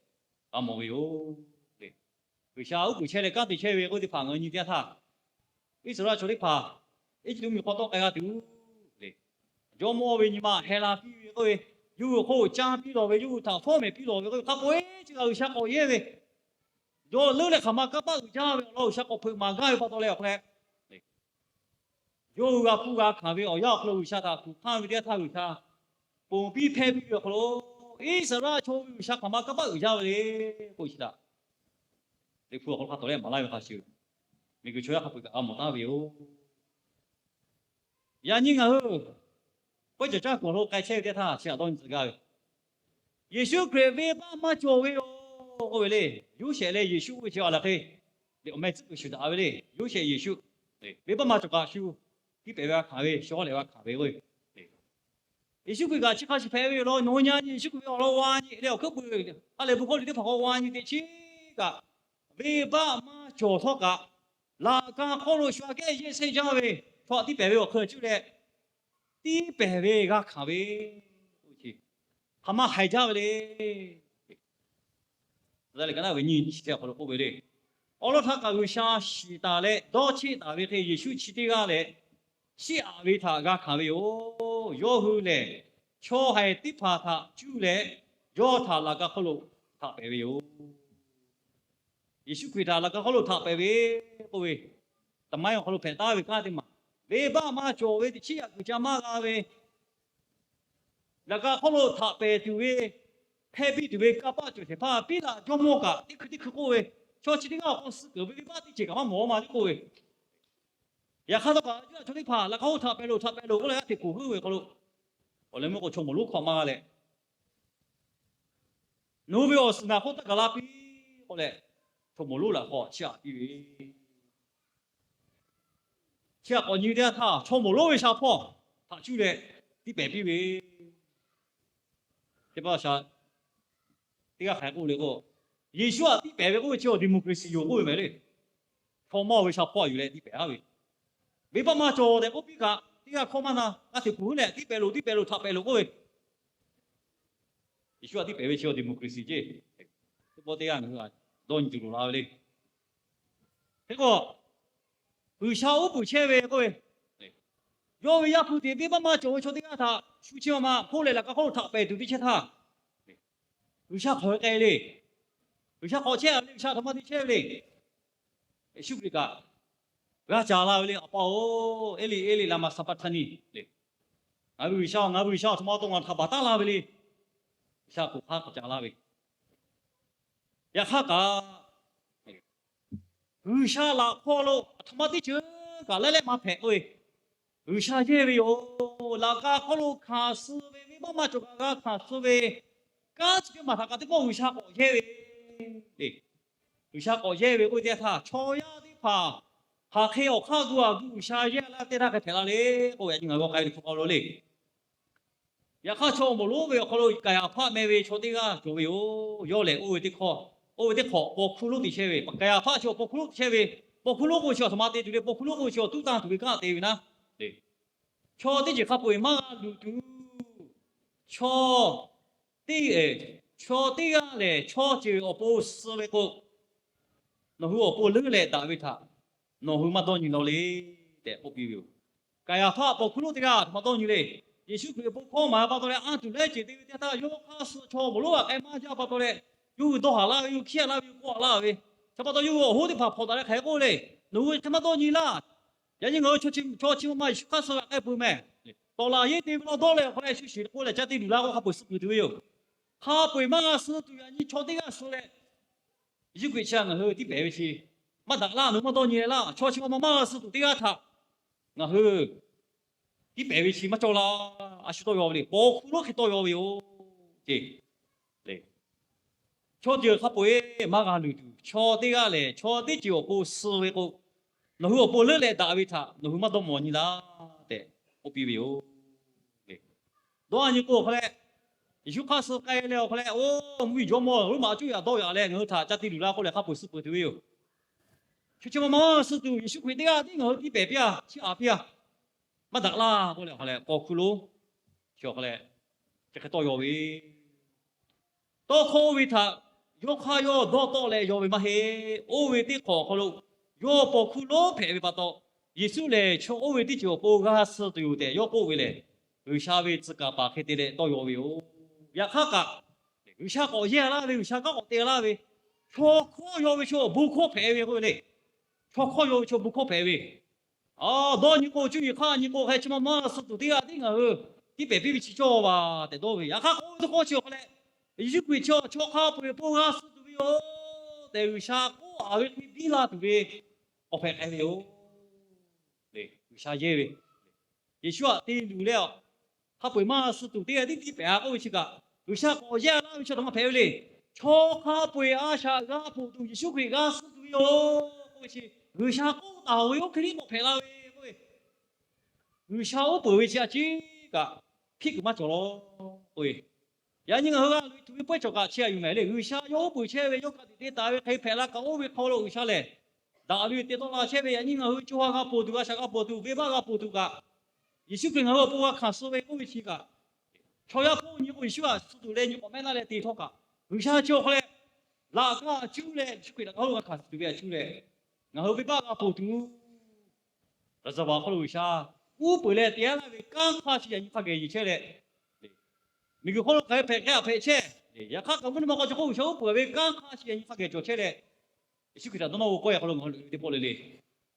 g'a mawˬ ve yoˬ. G'uiˬsha uˉ peunˍ chehˇ leh kanˉ te chehˇ ve k'oˆ teˇ hpaˍ ngaˬ hui nyi teˇ yanˇ htaˇ, Iˉsaˍreˍlaˆ chaw teˇ hpaˍ Eˇjiˇtuꞈ mvuhˇmiˬ hk'aw tawˆ k'ai g'a tuˬ le, jawˇmawˇ ve nyi ma heh la piˇ ve k'oˆ ve, yawˇ hui awˬ hk'oˆ canˇ piˇ lawˬ ve, yawˇ hui htaꞈ fawˉ mehˍ piˇ lawˬ ve k'oˆ ve hk'a peu-eˬ chi kaꞈ G'uiˬsha k'awꞈ yehˇ ve, yawˇ leuˉ leh hk'aˬ ma kanˇ paˆ uiˍ jaˇ ve awˬ lawn G'uiˬsha k'awꞈ hpeuꞈ maˍ gaˇ ve pa taw leh awˬ hk'a leh, yawˇ hui g'a hpuˇ g'a hkanˍ ve awˬ yanˇ awˬ hk'aw lo G'uiˬsha htaꞈ hkuꞈ hk'aˇ ve teˇ yanˇ htaˇ G'uiˬsha ponˬ piˇ hpehˇ piˇ ve awˬ hk'aw lo, Iˉsaˍreˍlaˆ chaw ve G'uiˬsha hk'aˬ ma kanˇ paˆ uiˍ jaˇ ve le k'oˆ chi htaꞈ, Liꞈ hpu awˬ hk'aw lo hk'a tawˍ leh maˍ laˇ ve hk'a shuˍ, miˬguiˬ chaw yaˇ hk'a peu-eˬ kaꞈ g'a mawˬ taˉ ve yoˬ. Yaꞈ nyi ngaˬ hui pawehˇ caˬ caˇ kuiˬ awˬ hk'aw lo k'ai chehˇ ve teˇ htaˇ chi htaꞈ dawˇ nyi tcuh gaˇ ve, Yeˍsuˆ Hkriꞈ venˇbaˆ maˇ cawˬ ve yoˬ k'oˆ ve le. Yoˇsehꞈ leh Yeˍsuˆ k'oˆ ve chi a laˬ hk'e, awˬ meh tcuhˉ kuiˬ shuˍ daꞈ ve le. Yoˇsehꞈ Yeˍsuˆ venˇbaˆ maˇ cawˬ kaꞈ shu tiˉ pehˍ ve g'a hkanˍ ve, shu lehˬ g'a hkanˍ ve k'o, Yeˍsuˆ Hkriꞈ kaꞈ chi hk'a shuˍ hpehꞈ ve yoˬ law. Nawˬ hui nyi Yeˍsuˆ Hkriꞈ ve awˬ lawn g'a nyi leh awˬ hkuiˉ puiˍ ha lehˬ bon hkawˇ liꞈ teˇ hpaˍ hk'aw g'a nyi teꞈ chiˉ kaꞈ, venˇbaˆ maˇ cawˬ htawˇ kaꞈ, laꞈ ka hk'oˆ lo shu aꞈ kehˉ yehˇ shehˇ jaˇ ve chaw htaꞈ tiˉ pehˍ ve awˬ hk'e cuˇ leh, tiˉ pehˍ ve g'a hkanˍ ve, hk'aˬ ma haiˬ jaˇ ve le. Ka naˉ ve nyi chi teˇ hk'aw lo k'oˆ ve le. Awˬ lawn htaꞈ kaꞈ G'uiˬsha shiˍ taˍ leh dawˇ cheˆ taˍ ve hk'e Yeˍsuˆ chi teˇ g'aˇ lehˬ, shiˉ aꞈ ve htaꞈ g'a hkanˍ ve yoˬ. Yawˇ hui lehˬ, chaw haiˬ teˇ hpaˍ htaꞈ cuˇ leh, yawˇ htaꞈ laꞈ ka hk'oˆ lo htaꞈ pehˍ ve yoˬ. Yeˍsuˆ Hkriꞈ htaꞈ laꞈ ka hk'oˆ lo htaꞈ pehˍ ve k'oˆ ve, taˍ maˇ awˬ hk'aw lo hpehꞈ taˍ ve kanˉ teˇ maˬ, venˇbaˆ maˇ cawˬ ve teꞈ chiˉ yaꞈ kuiˬ ca maˇ g'a ve, laꞈ ka hk'oˆ lo htaꞈ pehˍ tuˬ ve, hpehˇ piˇ tuˬ ve kanˇ paˆ cawˬ shehˍ hpaˇ piˉ laꞈ jawˇmawˇ kaꞈ teˇ hkui teˇ hkui k'oˆ ve, chaw chi teˇ g'aˇ awˬ hk'aw suh keunˍ ve venˇbaˆ teˇ ceuˬ kaꞈ maˇ mawˬ maˇ k'oˆ ve, yaꞈ hk'aˇ htawˇ kaꞈ, chaw teˇ hpaˍ laꞈ ka hk'oˆ htaꞈ pehˍ loˬ htaꞈ pehˍ loˬ k'oˆ leh g'aˇ hteꞈ kuˬ heuˆ ve hk'aw lo, awˬ leh meuˇ k'o chaw moˍ lonˉ hk'awꞈ maˇ g'a leh, nawˬ hui ve awˬ suhˍ naˍ hk'oˆ taˇ gaˬ la piˇ k'oˆ leh, chaw moˍ lonˉ laꞈ hk'aw chiˇ aꞈ piˇ ve, chiˇ aꞈ k'awꞈ nyi teˇ g'aˇ htaˇ, chaw moˍ lonˉ ve sha hpawˇ htaꞈ cuˇ leh tiˇ pehˍ piˇ ve, teˇ g'aˇ hk'aˬ hk'e k'oˆ le k'o, Yeˍsuˆ htaꞈ tiˇ pehˍ ve k'oˆ ve chi awˬ democracy yoˬ k'oˆ ve mehˍ le. Chaw mawˇ ve sha hpawˇ yuˬ leh tiˇ pehˍ aˉ ve, venˇbaˆ maˇ cawˬ tehꞈ k'oˆ piˇ kaꞈ, teˇ g'aˇ hkawˇ maˇ na, g'aˇ hteꞈ kuˬ heuˆ leh tiˇ pehˍ loˬ, tiˇ pehˍ loˬ, htaꞈ pehˍ loˬ k'oˆ ve, Yeˍsuˆ htaꞈ tiˇ pehˍ ve chi awˬ democracy ceˇ. Teˇ pawˆ teˇ g'aˇ ngaˬ hui dawˇ nyi tuˬ loˬ la ve le. Hk'e k'o, G'uiˬsha uˉ peunˍ chehˇ ve k'oˆ ve, yawˇ ve Yaˇ hpu te venˇbaˆ maˇ cawˬ ve chaw teˇ g'aˇ htaꞈ shu chi ma ma hpoˆ leh laꞈ ka hk'oˆ lo htaꞈ pehˍ tuˬ teˇ chehˇ htaˇ, G'uiˬsha hk'aˬ hk'e k'ai le. G'uiˬsha k'awꞈ chehˇ ve le, G'uiˬsha htaꞈ ma te chehˇ ve le. Yeˍsuˆ Hkriꞈ kaꞈ g'a caˍ la ve le, Awˬ pa-oˬ, Eˇliˆ, Eˇliˆ, laˍmaˍ saˍbaˍtaˍniˆ le. Ngaˬ ve G'uiˬsha, ngaˬ ve G'uiˬsha, aˬ htoꞈ ma taw ngaˬ htaꞈ baˬ taˉ la ve le. G'uiˬsha k'oˍ hk'aˇ k'awꞈ caˍ la ve, yaꞈ hk'aˇ kaꞈ, G'uiˬsha laꞈ hk'aw lo aˬ htoꞈ ma teˇ ceuˬ kaꞈ laiˉ leh maˇ hpehꞈ k'oˆ ve, G'uiˬsha yehˇ ve yoˬ. Laꞈ ka hk'aw lo hkanˍ suh ve, venˇbaˆ maˇ cawˬ kaꞈ g'a hkanˍ suh ve, kanˉ chi teˇ maˬ htaꞈ kaꞈ teˇ pawˆ G'uiˬsha k'awꞈ yehˇ ve le. G'uiˬsha k'awꞈ yehˇ ve k'oˆ ve teˇ htaˇ, chaw yaˇ teˇ hpaˍ hk'aˬ hk'e awˬ hk'aˇ gu aˬ gu G'uiˬsha yehˇ laˇ ve teˇ htaˇ hk'e hpehꞈ la le k'oˆ ve, yaꞈ nyi ngaˬ hui k'ai ve hk'aw lo le. Yaꞈ hk'aˇ chaw moˍ lonˉ ve awˬ hk'aw lo Kaˍyaˍhpaˆ meh ve chaw teˇ g'aˇ cawˬ ve yoˬ. Yawˇ lehˬ oˇ ve teˇ hk'awꞈ, oˇ ve teˇ hk'awꞈ paw hkuˇ lonˉ te chehˇ ve, Kaˍyaˍhpaˆ chi awˬ paw hkuˇ lonˉ te chehˇ ve, paw hkuˇ lonˉ k'oˆ ve chi aˬ htoꞈ ma te tuˬ le, paw hkuˇ lonˉ k'oˆ ve chi awˬ tuˉ tanˇ tuˬ ve kanˉ te ve naˉ le. Chaw teˇ ceuˬ hk'a peu-eˬ maˇ g'a luˬ tuˬ, chaw teˇ, chaw teˇ g'aˇ lehˬ chaw ceuˬ awˬ pon suh ve k'o, nawˬ hui awˬ pon leuˉ leh daꞈ ve htaꞈ nawˬ hui maˇ dawˇ nyi law le tehꞈ k'oˆ piˇ ve yoˬ. Kaˍyaˍhpaˆ paw hkuˇ lonˉ teˇ g'aˇ htoꞈ ma dawˇ nyi le. Yeˍsuˆ Hkriꞈ awˬ pon hkawˇ maˍ pa taw leh anˇ tuˬ leh ceuˬ te ve teˇ htaˇ, yawˇ hk'aˇ suh chaw moˍ lonˉ g'aꞈ k'ai maˇ jaˇ pa taw leh, yawˇ hui dawˇ haˍ laˇ ve, yawˇ hkiˉ laˇ ve, yawˇ kawˆ laˇ ve, chi pa taw yawˇ hui awˬ hoˉ teˇ hpaˍ hpawnˬ taˍ leh hk'aˬ hk'e k'oˆ le. Nawˬ hui hk'e maˇ dawˇ nyi laˇ. Yaꞈ nyi ngaˬ hui chaw chi ma ma Yeˍsuˆ hk'aˇ suh g'aꞈ k'ai peuˬ meh. Tawˍ laˬ yeˇ te ve law dawˇ leh awˬ hk'aw leh shu shiˍ k'oˆ leh caˇ te luˬ laˇ k'o, hk'a peu-eˬ suh peuˬ tuˬ ve yoˬ. Hk'a peu-eˬ maˇ g'a suh tuˬ yaꞈ nyi chaw teˇ g'aˇ suh leh, Yeˍsuˆ Hkriꞈ chi ngaˬ hui tiˇ pehˍ ve chi maˇ daꞈ laˇ, nawˬ hui maˇ dawˇ nyi leh laˇ. Chaw chi ma ma maˇ g'a suh tuˬ teˇ g'aˇ htaꞈ ngaˬ hui tiˇ pehˍ ve chi maˇ cawˇ laˇ. A shu tawˇ yaw ve le, paw hkuˇ lonˉ hk'e tawˇ yaw ve yoˬ ceˇ. Chaw ceuˬ hk'a peu-eˬ maˇ g'a luˬ tuˬ, chaw teˇ g'aˇ lehˬ chaw teˇ ceuˬ awˬ pon suh ve k'o, nawˬ hui awˬ pon leuˉ leh daꞈ ve htaꞈ nawˬ hui maˇ dawˇ mawˬ nyi laˇ tehꞈ k'oˆ piˇ ve yoˬ. Dawˇ a nyi k'o awˬ hk'aw leh, Yeˍsuˆ hk'aˇ suh k'ai leh awˬ hk'aw leh, oˇ mvuhˇmiˬ jawˇmawˇ Roˉmaꞈ cuˇ yaꞈ dawˇ yaꞈ leh ngaˬ hui htaꞈ caˇ te luˬ laˇ k'oˆ leh hk'a peu-eˬ suh peuˬ tuˬ ve yoˬ. Chi chi ma ma suh tuˬ Yeˍsuˆ Hkriꞈ teˇ g'aˇ tiˉ ngaˬ hui tiˇ pehˍ piˇ-a, chiˇ aꞈ piˇ-a. Maˇ daꞈ laˇ k'oˆ leh awˬ hk'aw leh, paw hkuˇ lonˉ chi awˬ hk'aw leh chi hk'e tawˇ yaw ve, tawˇ hkawˇ oˇ ve htaꞈ yawˇ hk'aˇ yawˇ dawˇ tawˆ leh yaw ve maˇ heˆ. Oˇ ve teˇ hk'awꞈ awˬ hk'aw lo yawˇ paw hkuˇ lonˉ hpehꞈ ve pa taw, Yeˍsuˆ lehˬ chaw oˇ ve teˇ ceuˬ awˬ pon g'a suh tuˬ yoˬ tehꞈ yawˇ k'oˆ ve lehˬ, G'uiˬsha ve tcuh kaˍ paˍ hk'e te leh tawˇ yaw ve yoˬ. Yaꞈ hk'aˇ kaꞈ, G'uiˬsha k'awꞈ yehˇ laˇ ve, G'uiˬsha kanˉ k'awꞈ te laˇ ve, chaw hkawˇ yaw ve chaw awˬ bon hkawˇ hpehꞈ ve k'oˆ ve le. Chaw hkawˇ yaw ve chaw bon hkawˇ hpehꞈ ve, a, dawˇ nyi k'o, cuˇ yiˍ hk'aˇ nyi k'o, hk'e chi ma ma suh tuˬ teˇ g'aˇ tiˉ ngaˬ hui tiˇ pehˍ piˇ ve chi cawˇ ve tehꞈ dawˇ ve. Yaꞈ hk'aˇ k'oˆ ve tawˇ hkawˇ chi awˬ hk'aw leh, Yeˍsuˆ Hkriꞈ chi chaw hk'a peu-eˬ awˬ pon g'a suh tuˬ ve yoˬ tehꞈ G'uiˬsha k'oˆ a ve hk'e biˇ la tuˬ ve awˬ hpehꞈ k'ai ve yoˬ. G'uiˬsha yehˇ ve, Yeˍsuˆ htaꞈ te luˬ leh, hk'a peu-eˬ maˇ suh tuˬ teˇ g'aˇ tiˉ tiˇ pehˍ-a k'oˆ ve chi kaꞈ, G'uiˬsha k'awꞈ yehˇ laˇ ve chi htaꞈ maˇ hpehꞈ ve le. Chaw hk'a peu-eˬ a shaꞈ g'a ponˬ tuˬ Yeˍsuˆ Hkriꞈ g'a suh tuˬ ve yoˬ k'oˆ ve chi, G'uiˬsha k'oˆ taˍ ve oˇ hk'e tiˉ k'awꞈ hpehꞈ la ve k'oˆ ve, G'uiˬsha uˉ peunˍ ve chi a ciˉ kaꞈ hpiˆ kuiˬ maˇ cawˬ law k'oˆ ve, yaꞈ nyi ngaˬ hui g'a luˬ tuˬ ve pawehˇ cawˬ kaꞈ chi a yuˬ mehˍ le. G'uiˬsha yawˇ uˉ peunˍ chehˇ ve, yawˇ ka tiꞈ te taˍ ve hk'e hpehꞈ la kaꞈ oˇ ve hk'aw lo G'uiˬsha lehˬ daꞈ ve te tawˆ la chehˇ ve, yaꞈ nyi ngaˬ hui co ha g'a ponˬ tuˬ, a shaꞈ g'a ponˬ tuˬ, venˇbaˆ g'a ponˬ tuˬ kaꞈ, Yeˍsuˆ Hkriꞈ ngaˬ hui awˬ pon g'a hkanˍ suh ve k'oˆ ve chi kaꞈ, chaw yaˇ hpawˇ nyi k'o Yeˍsuˆ htaꞈ suh tuˬ leh nyi k'awꞈ mehˆ laˇ leh te htawˇ kaꞈ, G'uiˬsha chi awˬ hk'aw leh laꞈ ka a cuˉ leh Yeˍsuˆ Hkriꞈ htaꞈ hk'aw lo g'a hkanˍ suh tuˬ ve a cuˉ leh, ngaˬ hui venˇbaˆ g'a ponˬ tuˬ, ราชบัลลังก์ hk'aw lo G'uiˬsha uˉ peunˍ leh te laˇ ve kanˉ hk'aˇ chi yaꞈ nyi hk'a geh yeˬ chehˇ leh, miˬguiˬ hk'oˆ lo hk'aˬ hk'e hpehꞈ hk'e a hpehꞈ chehˇ. Yaꞈ hk'aˇ kaꞈ mvuhˇ naw ma k'aw cawˬ k'o G'uiˬsha uˉ peunˍ ve kanˉ hk'aˇ chi yaꞈ nyi hk'a geh cawˬ chehˇ leh, Yeˍsuˆ Hkriꞈ htaꞈ dawˇ nawˇ g'aw k'oˆ ve hk'aw lo ngaˬ hui teˇ pawˆ le le,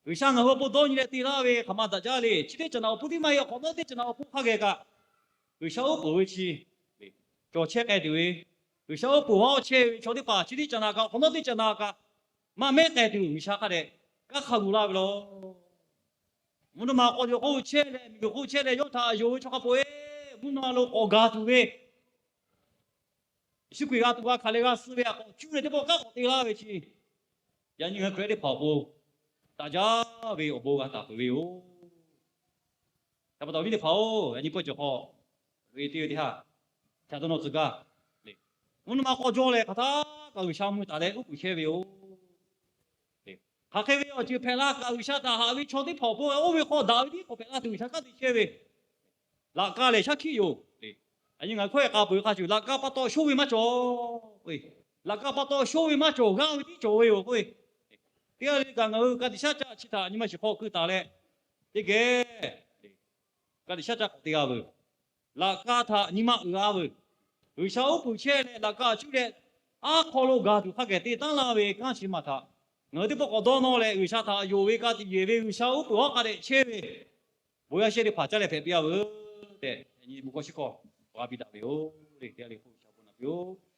G'uiˬsha ngaˬ hui awˬ pon dawˇ nyi leh te laˇ ve hk'aˬ ma daꞈ jaˇ le. Chi teˇ caꞈ naꞈ awˬ pon tiˉ maˇ heˆ, awˬ hk'awꞈ nawˉ teˇ caꞈ naꞈ awˬ pon hk'a geh kaꞈ G'uiˬsha uˉ peunˍ ve chi cawˬ chehˇ k'ai tuˬ ve, G'uiˬsha uˉ peunˍ haw chehˇ ve chaw teˇ hpaˍ chi teˇ caꞈ naꞈ kaꞈ, awˬ hk'awꞈ nawˉ teˇ caꞈ naꞈ kaꞈ maˇ mehˉ k'ai tuˬ G'uiˬsha hk'a dehꞈ kanˉ hk'a gu laˇ ve law. Mvuhˇ naw ma k'aw cawˬ k'o chehˇ leh, miˬguiˬ hk'oˆ chehˇ leh, yawˇ htaꞈ yonˍ ve chaw hk'a peu-e mvuhˇ naw ma lo k'awꞈ gaˬ tuˬ ve, Yeˍsuˆ Hkriꞈ g'a tuˬ g'a hkanˍ leh g'a suh ve a k'awꞈ cuˇ leh teˇ pawˆ kanˉ k'awꞈ te laˇ ve chi, yaꞈ nyi ngaˬ hui Hkriꞈ yaˇ teˇ hpaˍ awˬ pon daꞈ jaˇ ve awˬ bon g'a taˍ peuˬ ve yoˬ. Hk'e pa taw awˬ viˉ teˇ hpaˍ-oˬ, yaꞈ nyi pawehˇ cawˬ hk'aw ve teˇ ve teˇ haˉ htaꞈ dawˇ nawˇ tcuh gaˇ. Mvuhˇ naw ma k'aw jawˇ leh hk'aˬ htaˇ kaꞈ G'uiˬsha mui taˍ leh uˉ peunˍ chehˇ ve yoˬ. Hk'aˬ hk'e ve awˬ ceuˬ hpehꞈ la kaꞈ, G'uiˬsha htaꞈ haꞈ ve chaw teˇ hpaˍ awˬ pon oˇ ve hk'aw daꞈ ve tiˉ k'awꞈ hpehꞈ la tuˬ G'uiˬsha kanˉ te chehˇ ve, laꞈ ka lehˬ shaˉ hkiˆ yoˬ. Yaꞈ nyi ngaˬ hui hkawˇ e k'a peuˬ ve hk'a shuˍ, laꞈ ka pa taw shonˇ ve maˇ cawˬ. Laꞈ ka pa taw shonˇ ve maˇ cawˬ, g'aˇ ve tiˉ cawˬ ve yoˬ k'oˆ ve. Teˇ g'aˇ le le kaꞈ ngaˬ hui ka tiꞈ shaˉ caˆ chi htaꞈ nyi ma shiˍ hk'aw keu taˍ leh, teˇ geh ka tiꞈ shaˉ caˆ k'awꞈ te g'a veuˬ. Laꞈ ka htaꞈ nyi ma uiˍ g'a veuˬ. G'uiˬsha uˉ peunˍ chehˇ leh laꞈ ka a cuˉ leh, aˉ hk'aw lo gaˬ tuˬ hk'a geh te taˉ laˇ ve kanˉ chi ma htaꞈ ngaˬ hui teˇ pawˆ k'awꞈ dawˇ nawˇ leh, G'uiˬsha htaꞈ yonˍ ve ka tiꞈ yeˬ ve, G'uiˬsha uˉ peunˍ hawˉ hk'a dehꞈ chehˇ ve bon yaˇ shehˇ teˇ hpaˍ caˇ leh hpehꞈ piˇ-a veuˬ tehꞈ, yaꞈ nyi bon hkawˇ shiˉ hkawˇ g'a piˇ daꞈ ve yoˬ le. Teˇ g'aˇ le k'o G'uiˬsha bon naꞈ piˇ-oˆ.